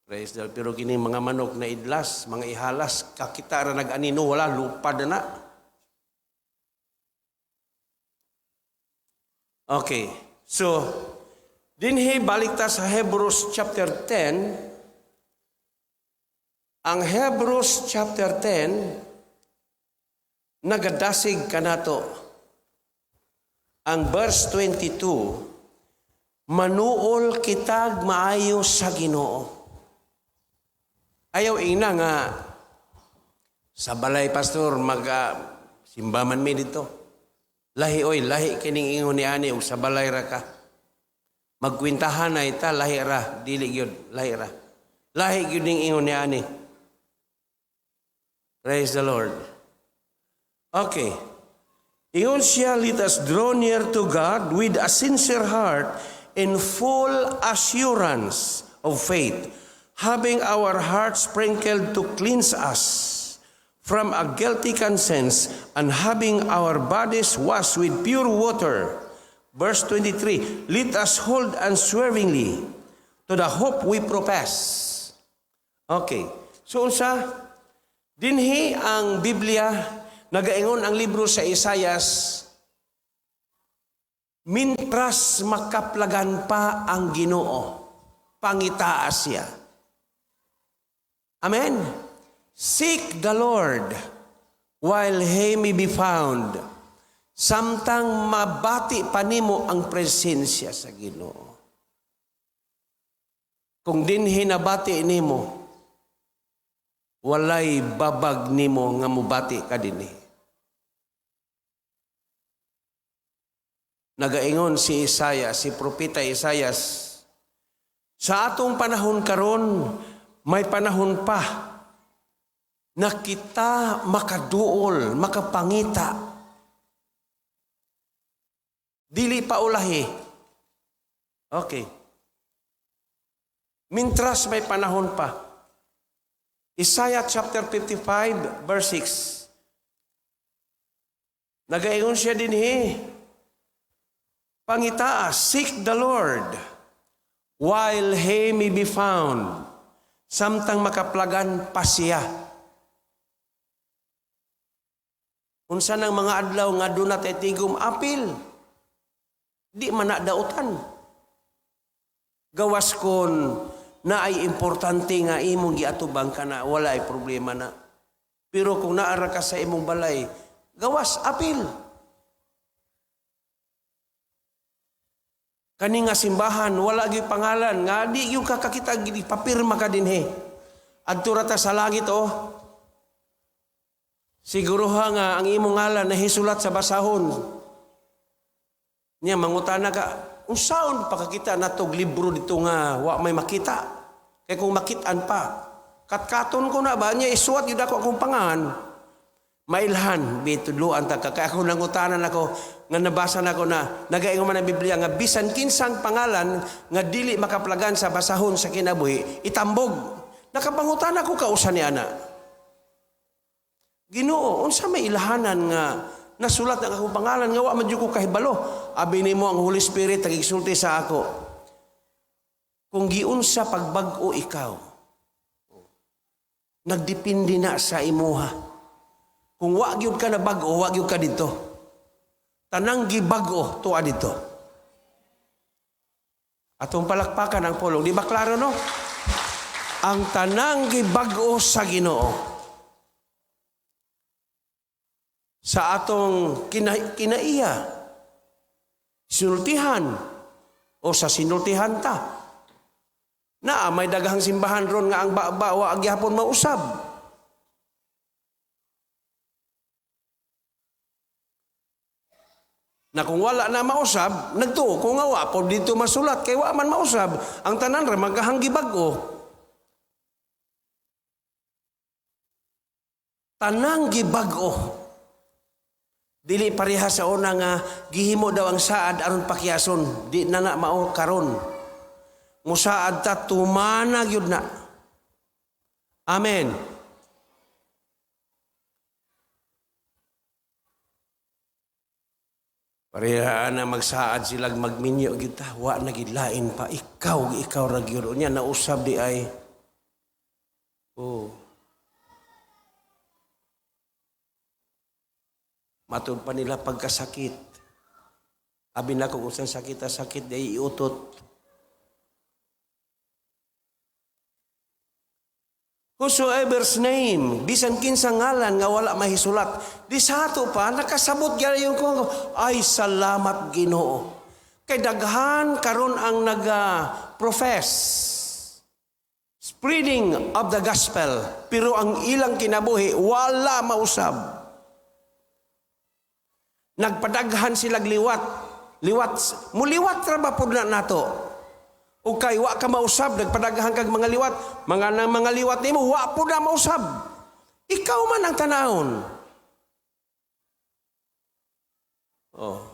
Praise the Lord. Pero kining mga manok na idlas, mga ihalas, kakita ra nag-anino, wala, lupad na na. Okay. So, dinhi balik ta sa Hebrews chapter 10. Ang Hebrews chapter 10, nagadasig kanato. Ang verse 22, manuol kitag maayo sa Ginoo. Ayaw ina nga sa balay pastor mag simba man mi dito. Lahi oy, lahi kining ingon ni ani og sa balay ra ka. Magkwintahan na ita, lahi ra, dili gyud, lahi ra. Lahi gyud ning ingon ni ani. Praise the Lord. Okay. Ingon siya, let us draw near to God with a sincere heart in full assurance of faith, having our hearts sprinkled to cleanse us from a guilty conscience and having our bodies washed with pure water. Verse 23, let us hold unswervingly to the hope we profess. Okay. So unsa? Dinhi ang Biblia, nagaingon ang libro sa Isayas, mintras makaplagan pa ang Ginoo, pangitaa siya. Amen. Seek the Lord while He may be found. Samtang mabati pa nimo ang presensya sa Ginoo. Kung dinhi nabati nimo, walay babag nimo nga mubati ka dinhi. Nagaingon si Isaiah, si Propeta Isaias, sa atong panahon karon, may panahon pa na kita makaduol, makapangita. Dili pa ulahi. Okay. Mintras may panahon pa. Isaiah chapter 55 verse 6. Nagaingon siya dinhi. Pangitaa, seek the Lord while He may be found. Samtang makaplagan pa siya. Unsa nang mga adlaw nga duna tay tigom apil. Di man na dautan. Gawas kon na ay importante nga imong giatubang ka na, wala ay problema na. Pero kung naara ka sa imong balay, gawas apil. Kani nga simbahan, wala gyud pangalan, nga di gyud ka kakita, papirma ka dinhi. Adto ra ta sa langit, oh. Siguro ha nga ang imong ngalan nahisulat sa basahon. Niya mangutana ka, unsaon pa kakita natog libro dito nga wa may makita? Kay kung makitaan pa, katkaton ko na ba niya isuwat gyud ako akong pangan. Mailhan bitudloan ta ka. Kay ako nangutanan ako nga nabasa nako na nagaingon man ang Biblia nga bisan kinsang pangalan nga dili makaplagan sa basahon sa kinabuhi, itambog. Nakapangutan ako kausa ni ana. Ginoo, unsa may ilhanan nga nasulat ang akong pangalan nga wa man jud ko kahibalo? Abi nimo ang Holy Spirit nagigsulti sa ako. Kung giunsa pagbag-o ikaw, nagdepende na sa imuha. Kung wa gyud ka na bag-o, wa gyud ka didto. Tanang gibag-o tuwa didto. Atong palakpakan ang pulong. Di ba klaro, no? Ang tanang gibag-o sa Ginoo. Sa atong kinaiya, sinultihan, o sa sinultihan ta. Na may daghang simbahan ron nga ang baba wa gyapon mausab. Na kung wala na mausab, nagtuo ko nga wa po dito masulat kay wa man mausab, ang tanan ra magkahanggi bag-o. Tanang gibag-o. Dili pareha sa una nga gihimo daw ang saad aron pakiason, di na na mao karon. Musaad ta tumana gyud na. Amen. Pareha na magsaad silag magminyo gyud ta, wa na gid lain pa, ikaw ra gyud unya nausab di ay. Oh. Matud pa nila pagkasakit. Abi na kung usang sakit, sakit di iutot. Whosoever's name, bisan kinsa ngalan nga wala mahisulat, di sa ato pa, nakasabot gyud ko, ay salamat Ginoo. Kay daghan karon ang naga-profess, spreading of the gospel, pero ang ilang kinabuhi, wala mausab. Nagpadaghan silag liwat. Liwat, muliwat ra ba pud na nato? O kay wa ka mausab, nagpadaghan kag mga liwat, mga nang mga liwat nimo wa pud na mausab. Ikaw man ang tanahon. Oh.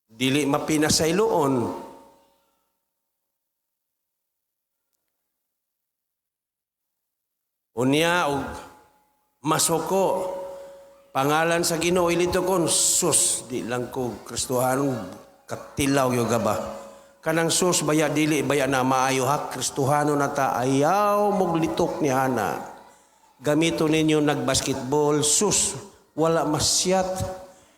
Dili mapinasayloon. Unya og masuko pangalan sa Ginoo ilito kon sus di lang ko Kristohanon katilaw yo gaba. Kanang sus baya dili baya na maayo ha, Kristohano na ta, ayaw moglitok ni Hana. Gamito ninyo nagbasketball, sus, wala masyat.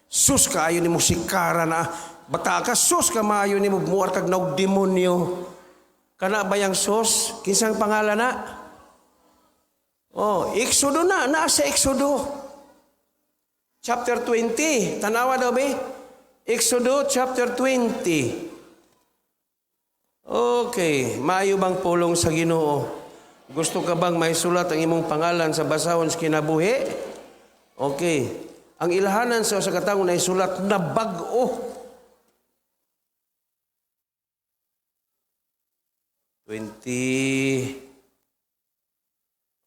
Sus kaayo nimo sikara na bata ka, sus ka maayo nimo muar kag naog demonyo. Kana bayang sus, kinsang pangalan na? Oh, Exodo na, naa sa Exodo. Chapter 20, tanawa daw be? Exodo chapter 20. Okay, maayo bang pulong sa Ginoo? Gusto ka bang maisulat ang imong pangalan sa basahon sa kinabuhi? Okay. Ang ilhanan sa usa ka tawo na isulat na bag-o. 20.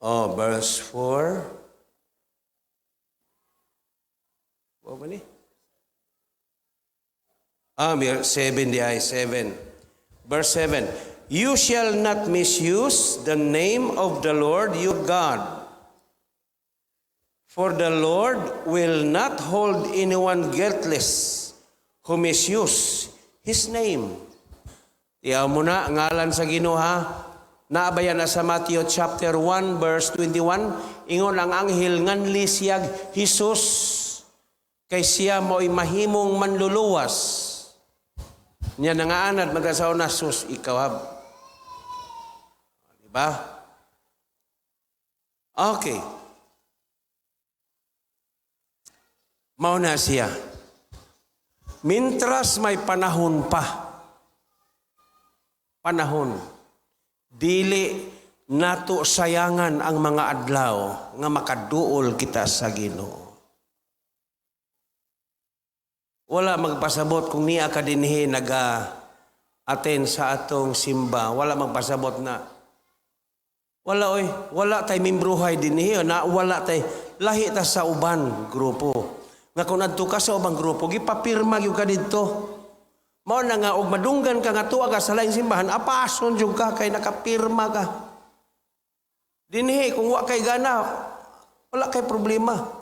Oh, verse 4. Wa ba ni? Ah, 7 di ay 7. Verse 7. "You shall not misuse the name of the Lord your God. For the Lord will not hold anyone guiltless who misuse His name." Tiyaw mo na, ngalan sa Ginoo ha. Naabayan na sa Matthew chapter 1 verse 21, ingon ang anghel nganli siyag Jesus kay siya mo'y mahimong manluluwas. Niya nangaanad magasaw na sus ikaw hab. Diba? Okay. Mao na siya. Mintras may panahon pa. Panahon. Dili nato sayangan ang mga adlaw nga makaduol kita sa Ginoo. Wala magpasabot kung niya ka dinhi naga attend sa atong simba, wala magpasabot na wala oy, wala tay membruhay dinhi na wala tay lahi ta sa uban grupo. Nga kung adto ka sa ubang grupo, gipapirma gyud ka didto. Mao na nga og madunggan ka nga tuwa ka sa laing simbahan, apason jud ka kay nakapirma ka. Dinhi kung wa kay gana, wala kay problema.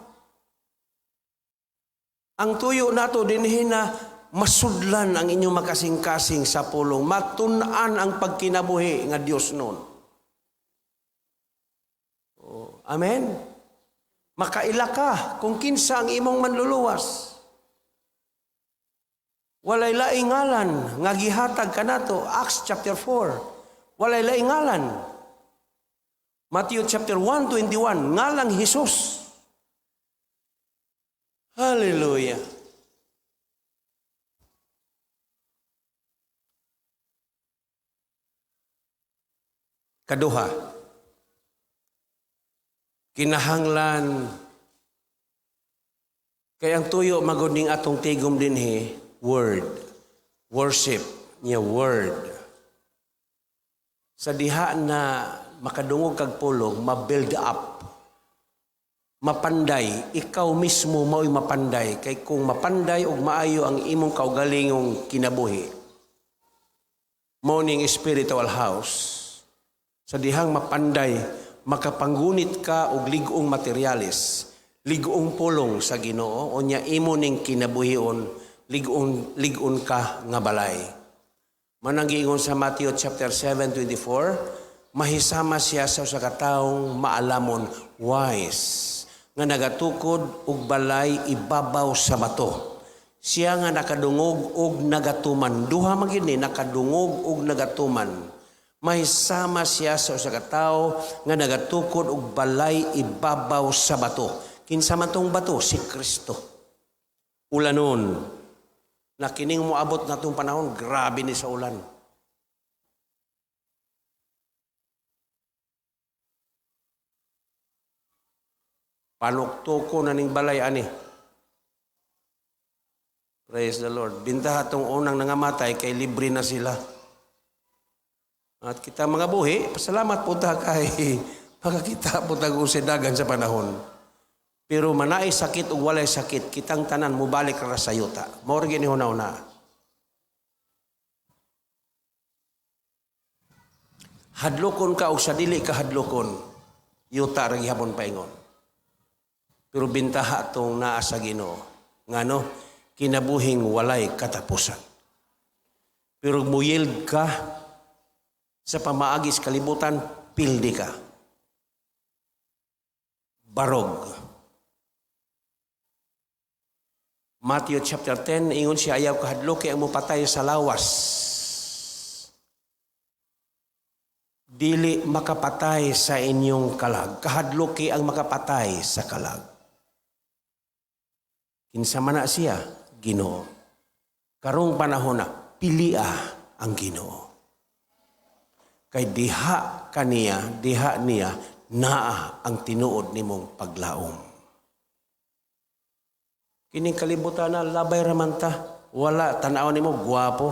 Ang tuyo nato dinhi na masudlan ang inyong makasing-kasing sa pulong, matun-an ang pagkinabuhi nga Dios nun. Oh, amen. Makaila ka kung kinsa ang imong manluluwas. Walay laing ngalan nga gihatag kanato, Acts chapter 4. Walay laing ngalan. Matthew chapter 1:21, ngalang Hesus. Hallelujah. Kaduha, kinahanglan kay ang tuyo magud ning atong tigom dinhi, word, worship niya word. Sa diha na makadungog kag pulong, ma-build up, mapanday, ikaw mismo mao'y mapanday, kay kung mapanday og maayo ang imong kaugalingong kinabuhi, mao ning spiritual house. Sa dihang mapanday, makapanggunit ka og lig-ong materialis, lig-ong pulong sa Ginoo, unya imo ning kinabuhion, lig-on, lig-on ka nga balay. Manang giingon sa Matthew chapter 7:24, mahisama siya sa usa ka taong maalamon, wise, nga nagatukod og balay ibabaw sa bato. Siya nga nakadungog og nagatuman. Duha man gyud ni, nakadungog og nagatuman. Mahisama siya sa usa ka tawo nga nagatukod og balay ibabaw sa bato. Kinsa man tong bato? Si Kristo. Ulanon. Na kining moabot na tong panahon, grabe ni sa ulan. Panuktuko na ning balay ani. Praise the Lord. Bintaha tong unang nangamatay kay libre na sila. At kita mga buhi, pasalamat po ta kay makakita po ta kung dagan sa panahon. Pero manaay sakit ug walay sakit, kitang tanan mobalik ra sa yuta. Mao ra gyud ni huna-huna. Hadlokon ka og sa dili ka hadlokon, yuta ra gihapon paingon. Pero bintaha tong naa sa Ginoo. Ngano, kinabuhing walay katapusan. Pero muyield ka sa pamaagi sa kalibutan, pildi ka. Barog. Matthew chapter 10, ingon siya, "Ayaw kahadloki ang mupatay sa lawas. Dili makapatay sa inyong kalag. Kahadloki ang makapatay sa kalag." Kinsa man na siya? Ginoo. Karong panahon na, pilia ang Ginoo. Kay diha kaniya, diha niya, naa ang tinuod nimong paglaom. Kining kalibutan na, labay raman ta. Wala, tanaw nimo gwapo.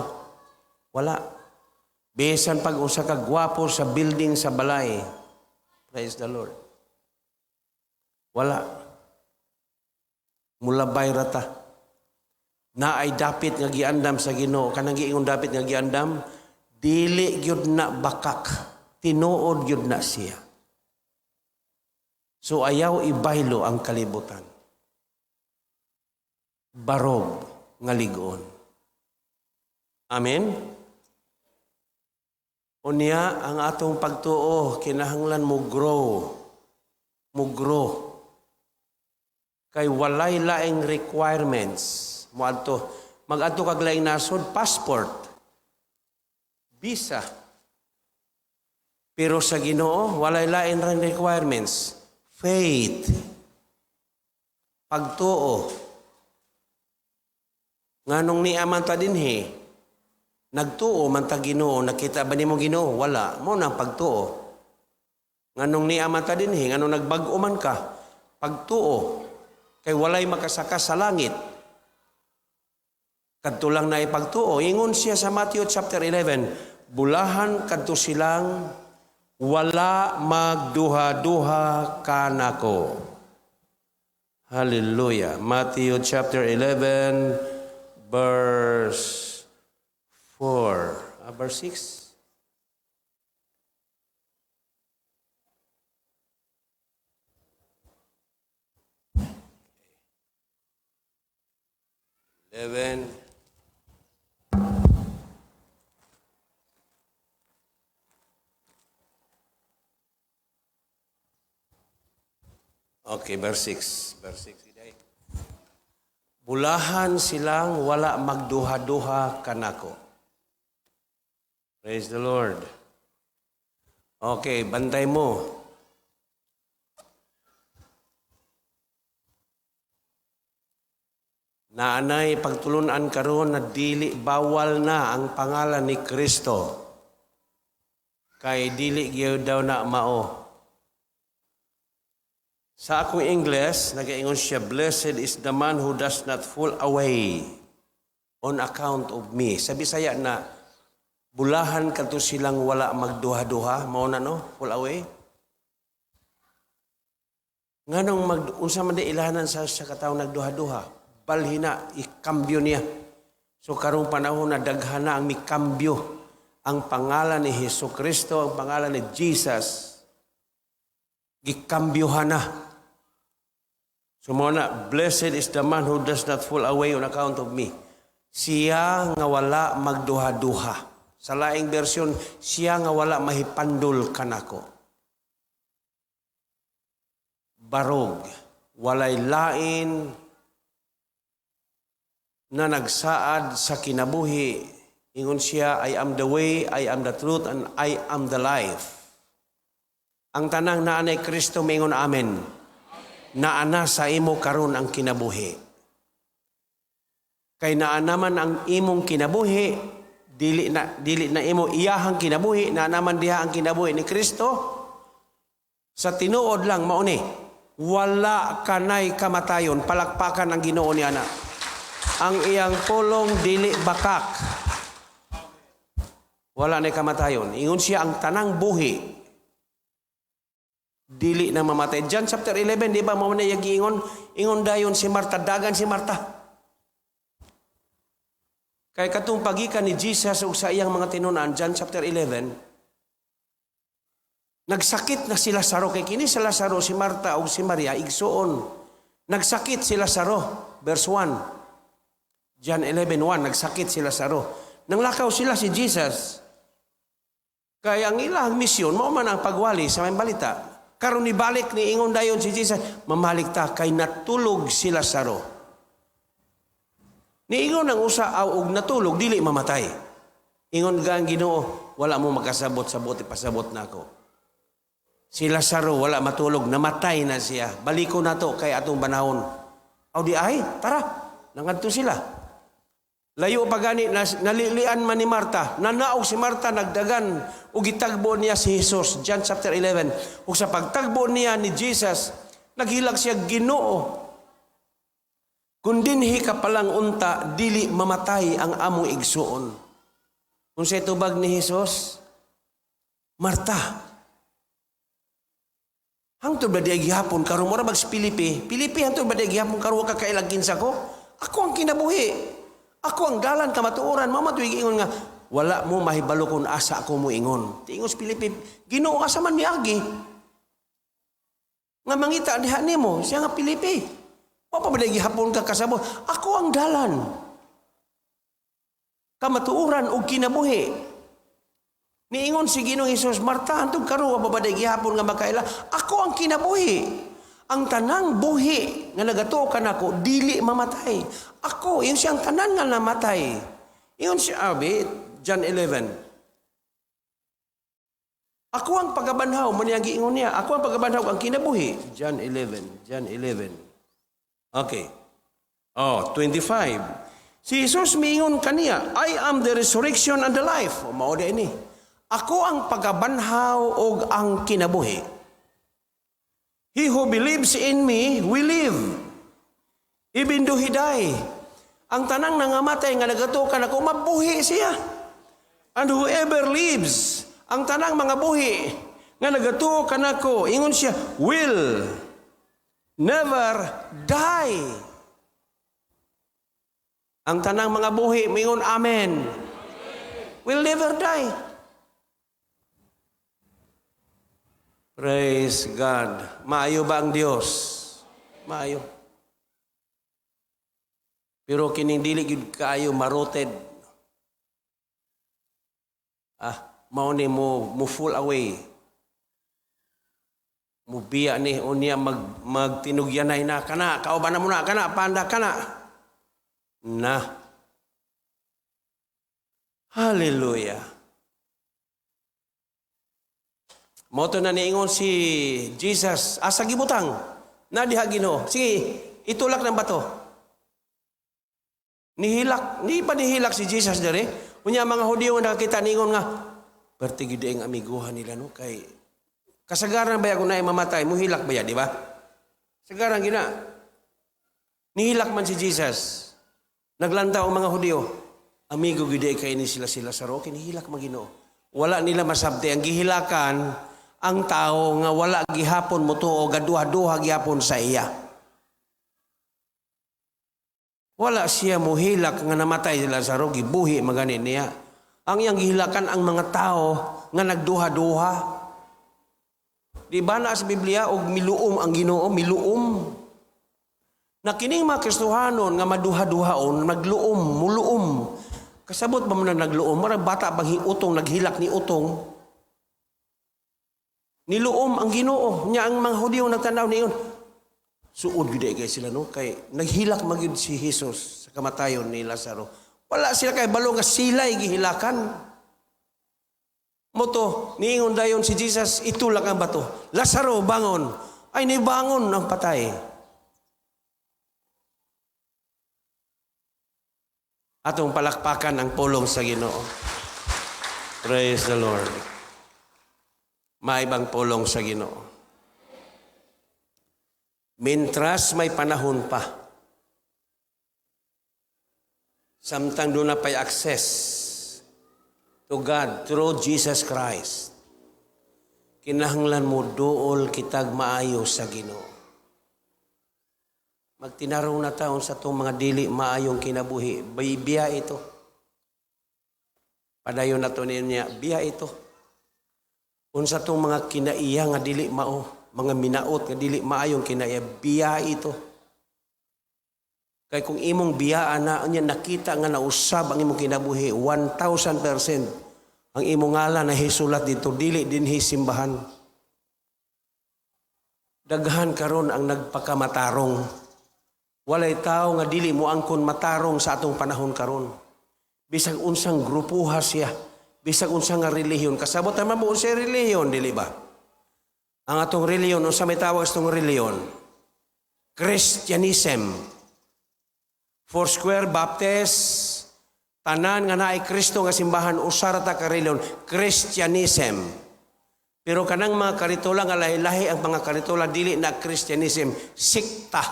Wala. Bisan pag usa ka gwapo sa building sa balay. Praise the Lord. Wala. Mulabay rata. Naay dapit nga giandam sa Ginoo. Kanang giingon dapit nga giandam, dili gyud na bakak. Tinuod gyud na siya. So ayaw ibaylo ang kalibutan. Barog nga ligon. Amen? Unya, ang atong pagtuo, kinahanglan mo grow. Mo grow. Kay walay laing requirements. Moadto, mag-adto kag laing nasod, passport, visa. Pero sa Ginoo, walay lain rin requirements. Faith. Pagtuo. Nganong niya man ta dinhi, nagtuo man ta Ginoo, nakita ba nimo Ginoo? Wala. Mao na ang pagtuo. Nganong niya man ta dinhi, nganong nagbag-o man ka, pagtuo. Kay walay makasaka sa langit. Kadto lang na ipagtuo. Ingon siya sa Matthew chapter 11, "Bulahan kadto silang wala magduha-duha kanako." Hallelujah. Matthew chapter 11 verse 4. Verse 6. 11. Okay, verse 6. Verse 6. Iday. "Bulahan silang wala magduha-duha kanako." Praise the Lord. Okay, bantay mo. Naanay pagtulunan karon na dili, bawal na ang pangalan ni Kristo. Kay dili gyud daw na mao. Sa akong English, nagaingon siya, "Blessed is the man who does not fall away on account of me." Sa Bisaya na, bulahan kadto silang wala magduha-duha, mao na no, fall away. Nganong mag unsa man di ilahanan sa katawhan nagduha-duha? Balhina, ikambyo niya. So karong panahon na, daghan na ang mikambyo ang pangalan ni Hesus Kristo, ang pangalan ni Jesus. Gikambyohan na. So mao na, "Blessed is the man who does not fall away on account of me." Siya nga wala magduha-duha. Sa laing version, siya nga wala mahipandol kanako. Barog, walay lain na nagsaad sa kinabuhi. Ingon siya, "I am the way, I am the truth, and I am the life." Ang tanang naa ni Kristo mingon amen. Naa na sa imo karon ang kinabuhi. Kay naa naman ang imong kinabuhi, dili na imo iyahang kinabuhi, naa naman diha ang kinabuhi ni Kristo. Sa tinuod lang mao ni, wala kanay kamatayon, palakpakan ang Ginoo ni ana. Ang iyang pulong dili bakak. Wala na kamatayon. Ingon siya, ang tanang buhi dili na mamatay. John chapter 11, di ba mao na giingon? Ingon dayon si Marta, dagan si Marta. Kay katong pagikan ni Jesus ug sa iyang mga tinunan, John chapter 11, nagsakit na si Lazaro. Kay kini si Lazaro, si Marta ug si Maria igsuon. Nagsakit si Lazaro, verse 1. John 11:1, nagsakit si Lazaro. Nanglakaw sila si Jesus. Kaya ang ilang misyon, mao man ang pagwali sa maayong balita. Karon nibalik ni ingon dayon si Jesus, "Mamalik ta kay natulog si Lazaro." Niingon ang usa, "Aw, og natulog dili mamatay." Ingon ga ang Ginoo, "Wala mo makasabot sa buot ipasabot nako. Si Lazaro wala matulog, namatay na siya. Baliko nato kay atong banahon." Aw di ay, tara. Nangadto sila. Layo pa gani, nalilian man ni Marta. Nanaog si Marta, nagdagan ug gitagbo niya si Jesus. John chapter 11. Ug sa pagtagbo niya ni Jesus, naghilak siya, "Ginoo, kung dinhi ka palang unta, dili mamatay ang among igsuon." Kung sa tubag ni Jesus, "Marta, hangtod ba di gihapon karon mura bag si Pilipi? Pilipi, hangtod ba di gihapon karon ka kaila kinsa ko? Ako ang kinabuhi. Ako ang dalan, kamatuoran." Mao man ingon nga wala mo mahibalo kung asa ako mo ingon. Tiingon si Pilipi, "Ginoo, asa man miagi? Nga mangita diha nimo." Siya nga, "Pilipi, wa pa ba di gihapon ka kasabot? Ako ang dalan, kamatuoran ug kinabuhi." Niingon si Ginoong Hesus, "Marta, hantod karon wa pa ba di gihapon nga makaila? Ako ang kinabuhi. Ang tanang buhi nga nagatuo kanako dili mamatay." Ako, ingon siya, ang tanan nga namatay. Ingon siya, abi, John 11. "Ako ang pagabanhaw," man yang giingon niya. "Ako ang pagabanhaw, ang kinabuhi." John 11, John 11. Okay. Oh, 25. Si Jesus miingon kaniya, "I am the resurrection and the life." O, mao ini. "Ako ang pagabanhaw ug ang kinabuhi. He who believes in me will live, even though he die." Ang tanang nangamatay nga nagatuo kanako, mabuhi siya. "And whoever lives," ang tanang mga buhi nga nagatuo kanako, ingon siya, "will never die." Ang tanang mga buhi, mingon amen. Will never die. Praise God. Maayo ba ang Dios? Maayo. Pero kining dili gyud kaayo maroted. Ah, mao ni mo fall away. Mo biya ni unya magtinugyanay na kana, kauban na mo na kana, panda kana. Na. Hallelujah. Mao to na niingon si Jesus, "Asa gibutang? Na diha, Ginoo." "Sige, itulak ng bato." Nihilak, ni pa nihilak si Jesus dere. Unya mga Hudiyo nga nakakita niingon nga, "Perti gid ang amiguhan nila, no, kay kasagaran ba kung naay mamatay muhilak ba ya, di ba? Kasagaran gina." Nihilak man si Jesus. Naglantaw ang mga Hudiyo. "Amigo gid kay ni sila sila sa kinihilak man Ginoo." Wala nila masabti ang gihilakan ang tao nga wala gihapon motuo, gaduha-duha gihapon sa iya. Wala siya muhilak nga namatay si Lazaro, gibuhi magani niya. Ang iyang gihilakan ang mga tao nga nagduha-duha. Di ba na sa Biblia og miluom ang Ginoo, miluom? Na kining mga Kristohanon nga maduha-duhaon, magluom, muluom. Kasabot ba mo na nagluom? Marag bata bang utong naghilak ni utong? Niluom ang Ginoo. Nya ang mga Hudiyo nagtanaw niyon, "Suod gyud kay sila, no, kay naghilak magyud si Jesus sa kamatayon ni Lazaro." Wala sila kay balo nga sila'y gihilakan. Mao to, niingon dayon si Jesus, "Itulak ang bato. Lazaro, bangon." Ay, nibangon ang patay. Atong palakpakan ang pulong sa Ginoo. Praise the Lord. Maibang pulong sa Ginoo. Mintras may panahon pa, samtang doon na pa'y access to God through Jesus Christ, kinahanglan mo duol kitag maayo sa Ginoo. Magtinarong na taon sa itong mga dili maayong kinabuhi, biya ito. Padayon na to niya, biya ito. Unsa itong mga kinaiya nga dili mao, mga minaot nga dili maayong kinaiya, biya ito. Kay kung imong biyaan na, unya nakita nga nausab ang imong kinabuhi, 1,000% ang imong ngalan na hisulat dito, dili dinhi simbahan. Daghan karon ang nagpakamatarong. Walay tao nga dili mo angkon matarong sa atong panahon karon. Bisag unsang grupuha siya, bisag unsang nga relihiyon, kasabot naman mo unsay relihiyon, dili ba? Ang atong relihiyon, unsa may tawag sa atong relihiyon? Christianism. Foursquare Baptist, tanan nga naay Kristo nga simbahan, usa ra ta ka relihiyon, Christianism. Pero kanang mga karitola nga lahi-lahi ang mga karitola dili na Christianism, sikta.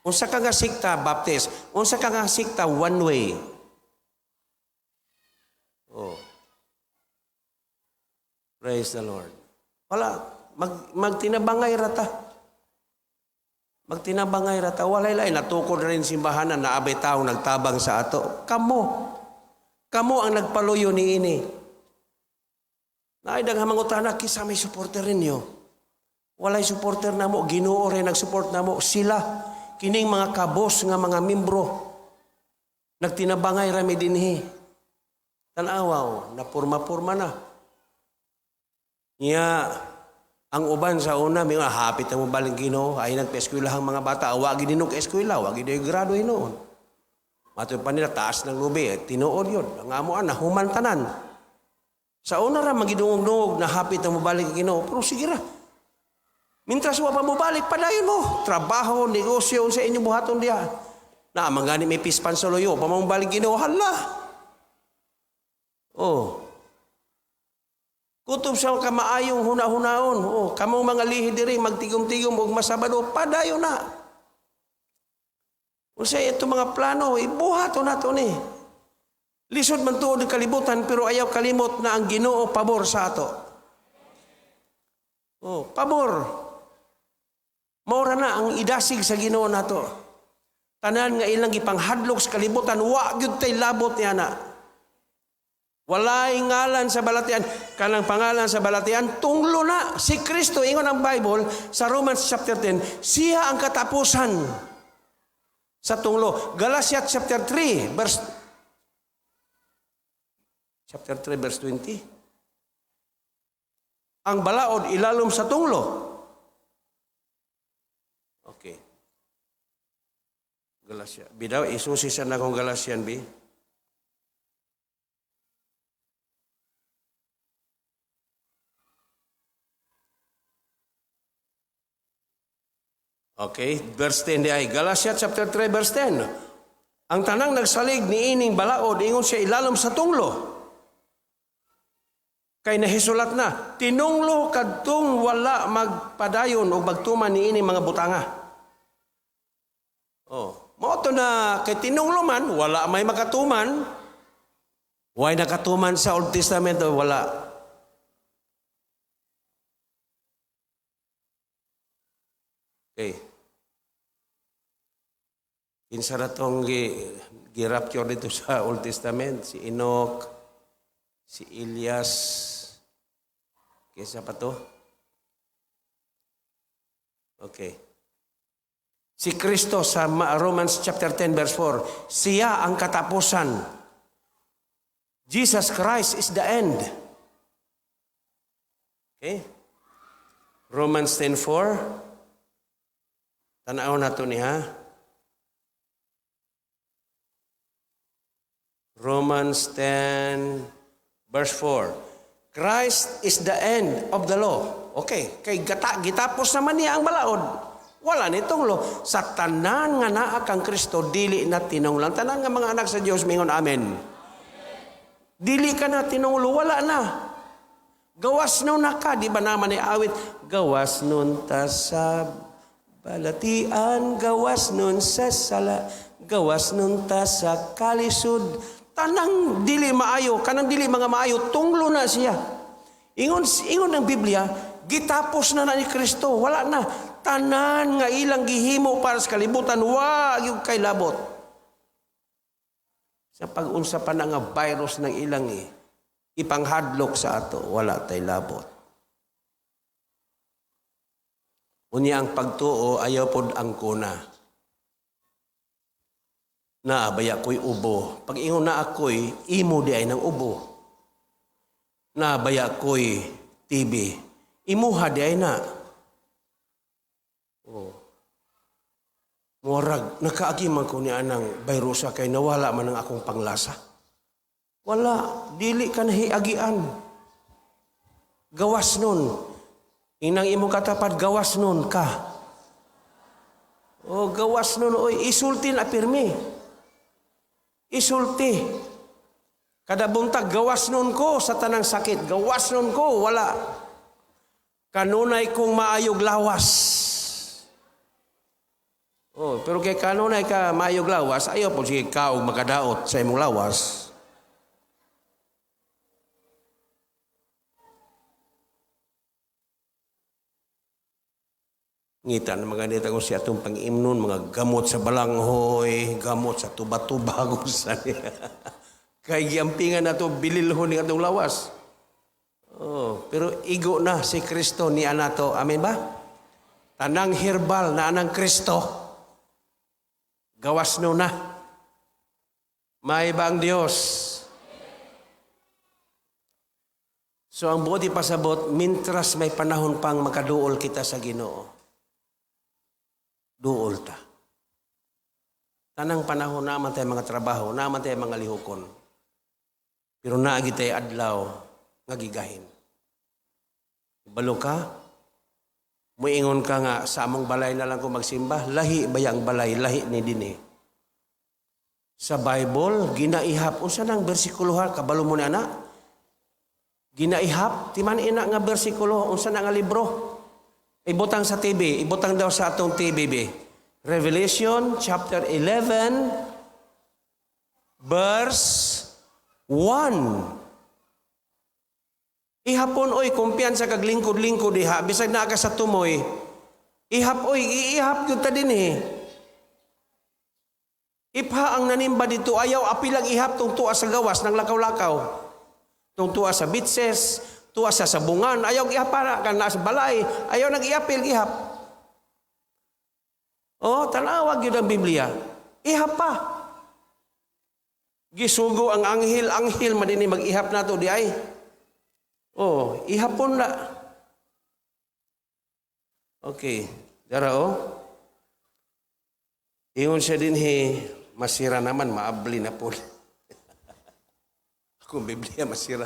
Unsa ka nga sikta Baptist? Unsa ka nga sikta one way? Oh. Praise the Lord. Wala, magtinabangay rata. Magtinabangay rata. Walay lain, natukod rin simbahan na naabay tao nagtabang sa ato. Kamo. Kamo ang nagpaluyo ni ini. Naay daghang mangutana, kisa may supporter ninyo. Walay supporter namo, Ginoo rin nag-support namo. Sila, kining mga kabos nga mga membro, nagtinabangay rami dinhi. Tan-awaw, napurma-purma na. Nya, ang uban sa una, may mga hapit na mo baling Ginoo, ay nagpa-eskwela ang mga bata, wa gid ka eskwela, wa gid grado hinuon. Matod pa nila, taas ng lubi, eh, tinuod yun. Ang amo na, humantanan. Sa una ra, magidungog-dungog na hapit na mobalik ang Ginoo, pero sige ra. Mintras wa pa mobalik, padayon mo. Trabaho, negosyo, sa inyong buhaton diha. Na, mangani may pispan sa luyo, pa mobalik Ginoo, hala. Oh. Kutob sa kamaayong huna-hunaon. Oh, kamong mga lihi diri magtigom-tigom og masabado, padayon na. Unsa ito mga plano, ibuhaton nato ni. Lisod man tuod ang kalibutan pero ayaw kalimot na ang Ginoo pabor sa ato. Oh, pabor. Maura na ang idasig sa Ginoo nato. Tanan nga ilang gipanghadlok sa kalibutan, wa gyud tay labot niya na. Walay ngalan sa balatian, kanang pangalan sa balatian tunglo na si Kristo, ingon ang Bible sa Romans chapter 10, siya ang katapusan sa tunglo. Galatia chapter 3 verse chapter 3 verse 20. Ang balaod ilalom sa tunglo. Okay. Galatia. Bidaw isusi sa nakong Galatian bi. Okay, verse 10 di ay Galatia chapter 3 verse 10. Ang tanang nagsalig ni ining balaod ingon siya ilalom sa tunglo. Kay nahisulat na, tinunglo kadtong wala magpadayon o magtuman ni ining mga butanga. Oh, mao to na kay tinunglo man wala may makatuman. Way nakatuman sa Old Testament o wala. Okay. Kinsa ra tong gi-rapture dito sa Old Testament? Si Enoch, si Elias, kinsa pa to? Okay. Si Kristo sa Romans chapter 10 verse 4, siya ang katapusan. Jesus Christ is the end. Okay? Romans 10:4. Tanaw na to niya. Romans 10 verse 4. Christ is the end of the law. Okay, kay gitapos naman niya ang balaod. Wala nitong law. Sa tanan nga naa kang Kristo, dili na tinunglan. Tanan nga mga anak sa Dios mingon amen. Dili ka na tinunglo, wala na. Gawas nun na ka, di ba naman ni awit? Gawas nun ta sa balatian, gawas nun sa sala, gawas nun ta sa kalisod. Tanang dili maayo, kanang dili mga maayo, tunglo na siya. Ingon ng Biblia, gitapos na na ni Kristo, wala na. Tanan nga ilang gihimo para sa kalibutan, wa gyud kay labot. Sa pag-unsa pa na nga virus ng ilang ipanghadlok sa ato, wala tay labot. Unya ang pagtuo ayaw pod ang kuna. Naa baya ko'y ubo. Pag ingon naa ko'y, imo diay nang ubo. Naa baya ko'y TB. Imuha diay na. Oh. Murag, nakaagi man ko ni anang virusa kay nawala man ang akong panglasa. Wala, dili ka nahiagian. Gawas nun. Inang imong katapad, gawas nun ka. O gawas nun, oy, isulti na pirmi. Isulti. Kada buntag, gawas nun ko sa tanang sakit. Gawas nun ko, wala. Kanunay kong maayog lawas. Oh, pero kay kanunay ka maayog lawas, ayaw po sige ka og makadaot sa imong lawas. Ngita na mga nita kung siya itong pang-imnon, mga gamot sa balanghoy, gamot sa tuba-tuba, kung sa niya. Kay giampingan na ito, bililhon ni atong lawas. Oh, pero igo na si Kristo ni anato. Amen ba? Tanang herbal na anang Kristo. Gawas no na. May ba ang Diyos? So ang buot ipasabot, mintras may panahon pang makaduol kita sa Ginoo. Duol ta. Tanang panahon naman tayo mga trabaho, naman tayo mga lihukon. Pero naagi tayo adlaw nga gigahin. Balo ka, muingon ka nga sa among balay na lang ko magsimba, lahi ba ang balay, lahi ni dinhi. Sa Bible, ginaihap, unsa nang bersikulo ha, kabalo mo ni ana? Ginaihap, timan ina nga bersikulo, unsa na nga libro? Ibutang sa TV, ibutang daw sa atong TV, be. Revelation chapter 11 verse 1. Ihapon oy, kumpiyansa kag lingkod-lingkod diha, bisag naa ka sa tumoy. Ihap oy, iihap gyud ta dinhi. Ipha ang nanimba dito, ayaw apilang ihap tung tuwa sa gawas ng lakaw-lakaw. Tung tuwa sa bitses, tuwa sa sabungan, ayaw ihap para kan nasa balay, ayaw nag iapil ihap. Oh, tanawag yun ang Biblia. Ihap pa. Gisugo ang anghel, anghel man dinhi mag-ihap nato di ay. Oh, ihapon na. Okay, dara oh. Ingon siya dinhi, masira naman, maabli na po. Akong Biblia masira.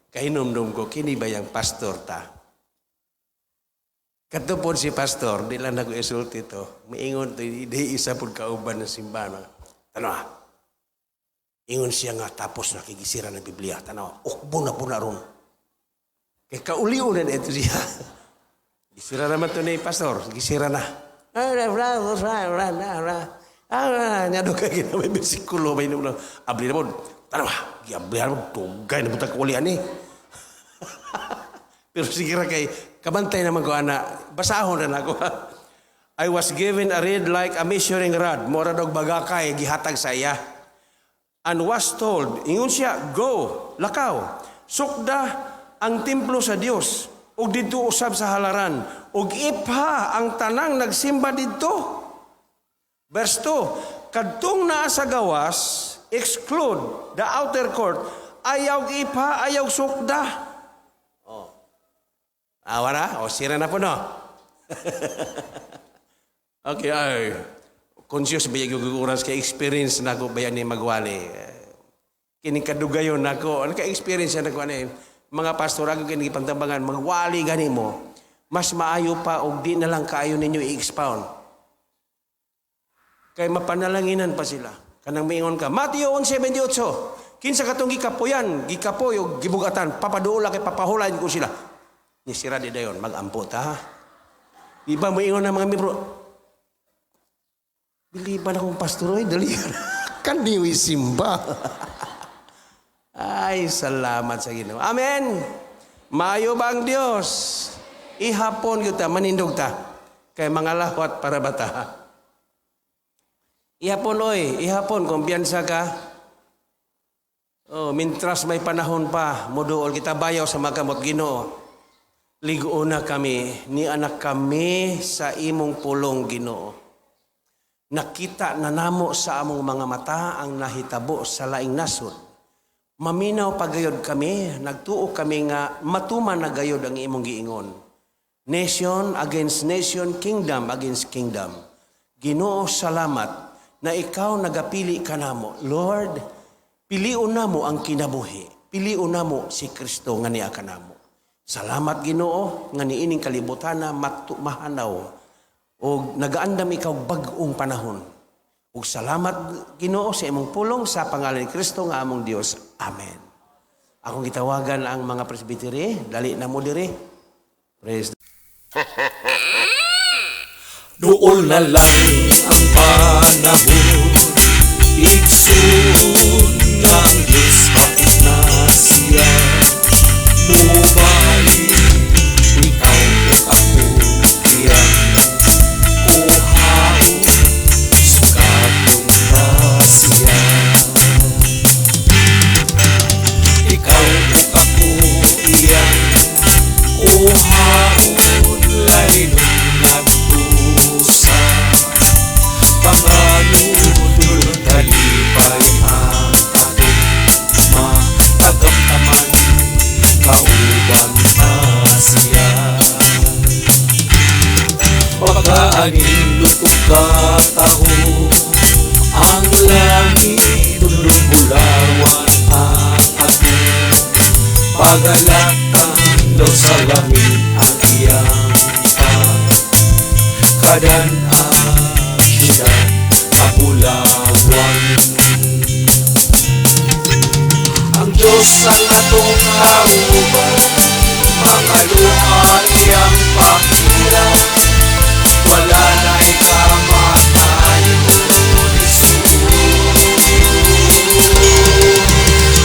Kahinumdum ko, kini ba yung pastor ta? Kadto po si pastor, di lang nag-isulti to. Miingon to, di isa po kauban ng simbahan. Tanawa. Ingon siya nga tapos nakigisira ng Biblia. Tanawa, ukbo na po na ron. Kay kauliunan ito siya. Gisira naman to ni pastor. Gisira na. Nya do kay ginamay bersikulo may nung abli na po. Tanawa, giabli na po. Tugay na po kaulian eh. Pero sige ra kay kabantay naman ko ana, basahon na nako. I was given a reed like a measuring rod, mura dog bagakay gihatag sa iya. And was told, ingon siya, go, lakaw, sukda ang templo sa Dios ug didto usab sa halaran ug ipha ang tanang nagsimba didto. Verse 2, kadtong naa sa gawas, exclude the outer court, ayaw ipha, ayaw sukda. Oh. Awa na? O, sira na po, no? Okay, ay. Conscious ba yung oras kay experience na ako ba yan ni magwali? Kini kadugayon nako. Ano ka experience na ako ani? Mga pastor ako kini pantambangan, magwali gani mo. Mas maayo pa og di na lang kaayo ninyo i-expound. Kay mapanalanginan pa sila. Kanang miingon ka, Mateo 11:28. Kinsa katong gikapoyan, gikapoy og gibugatan, papaduola kay papahulain ko sila. Ni sira di dayon, magampo ta. Di ba moingon ang mga membro? Biliban akong pastor, oy, dali. Kaniwi simba. Ay, salamat sa Ginoo. Amen. Maayo ba ang Dios? Ihapon gyud ta, manindog ta. Kay mga lawat para bata. Ihapon oy, ihapon kumpiyansa ka. Oh, mintras may panahon pa, moduol kita bayaw sa magamot Ginoo. Ligo na kami, ni anak kami sa imong pulong Ginoo. Nakita na namo sa among mga mata ang nahitabo sa laing nasod. Maminaw pagayod kami, nagtuo kami nga matuman na gayod ang imong giingon. Nation against nation, kingdom against kingdom. Ginoo, salamat na ikaw nagapili kanamo. Lord, pilion namo ang kinabuhi. Pilion namo si Kristo nga niya kanamo. Salamat, Ginoo, nga niining kalibutan na mahanaw o nagaandam ikaw bag-ong panahon. Ug salamat, Ginoo, sa imong pulong sa pangalan ni Kristo nga among Dios. Amen. Akong gitawagan ang mga presbytery, dali na mo diri. Praise. Duol na lang ang panahon, igsoon, nga ang Diyos hapit na siya mubalik. Ikaw ug ako iyang kuhaon, sukaton na siya. Ikaw ug ako iyang kuhaon, lainon ngadto sa panganudlo. Kalipay ang atong matagamtaman, kauban na siya. Pagkaanindot ug kataho ang langit, bulawan ang atong pagalatan, daw sa langit ang iyang pagkadan-an, siyudad nga bulawan. Ang Diyos ang atong kauban, mga luha iyang pakira, wala na'y kamatayon, igsoon.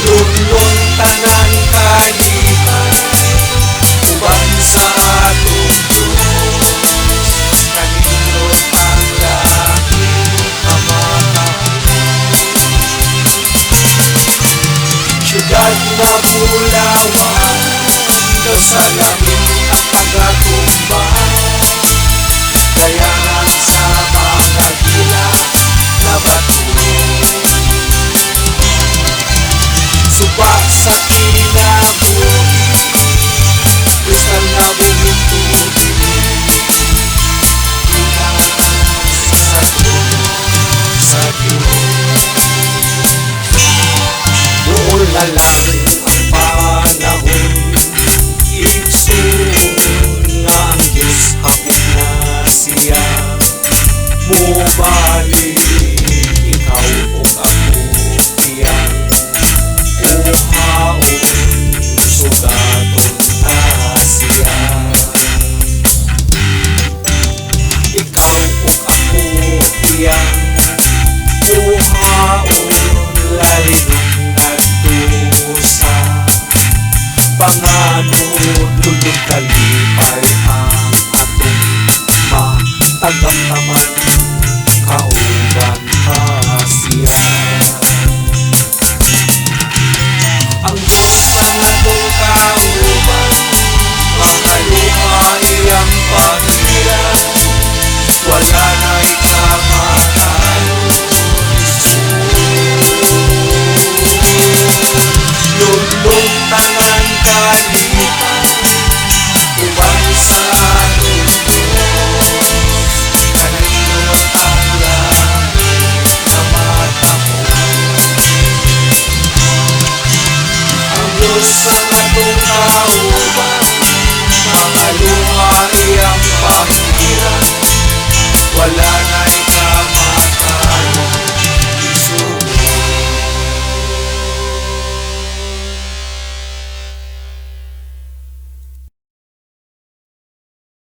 Lunlon tanan kalipay, uban sa atong Diyos, kanindot ang langit kamatahong. Siyudad nga bulawan, daw sa langit ang kagatumba. Kaya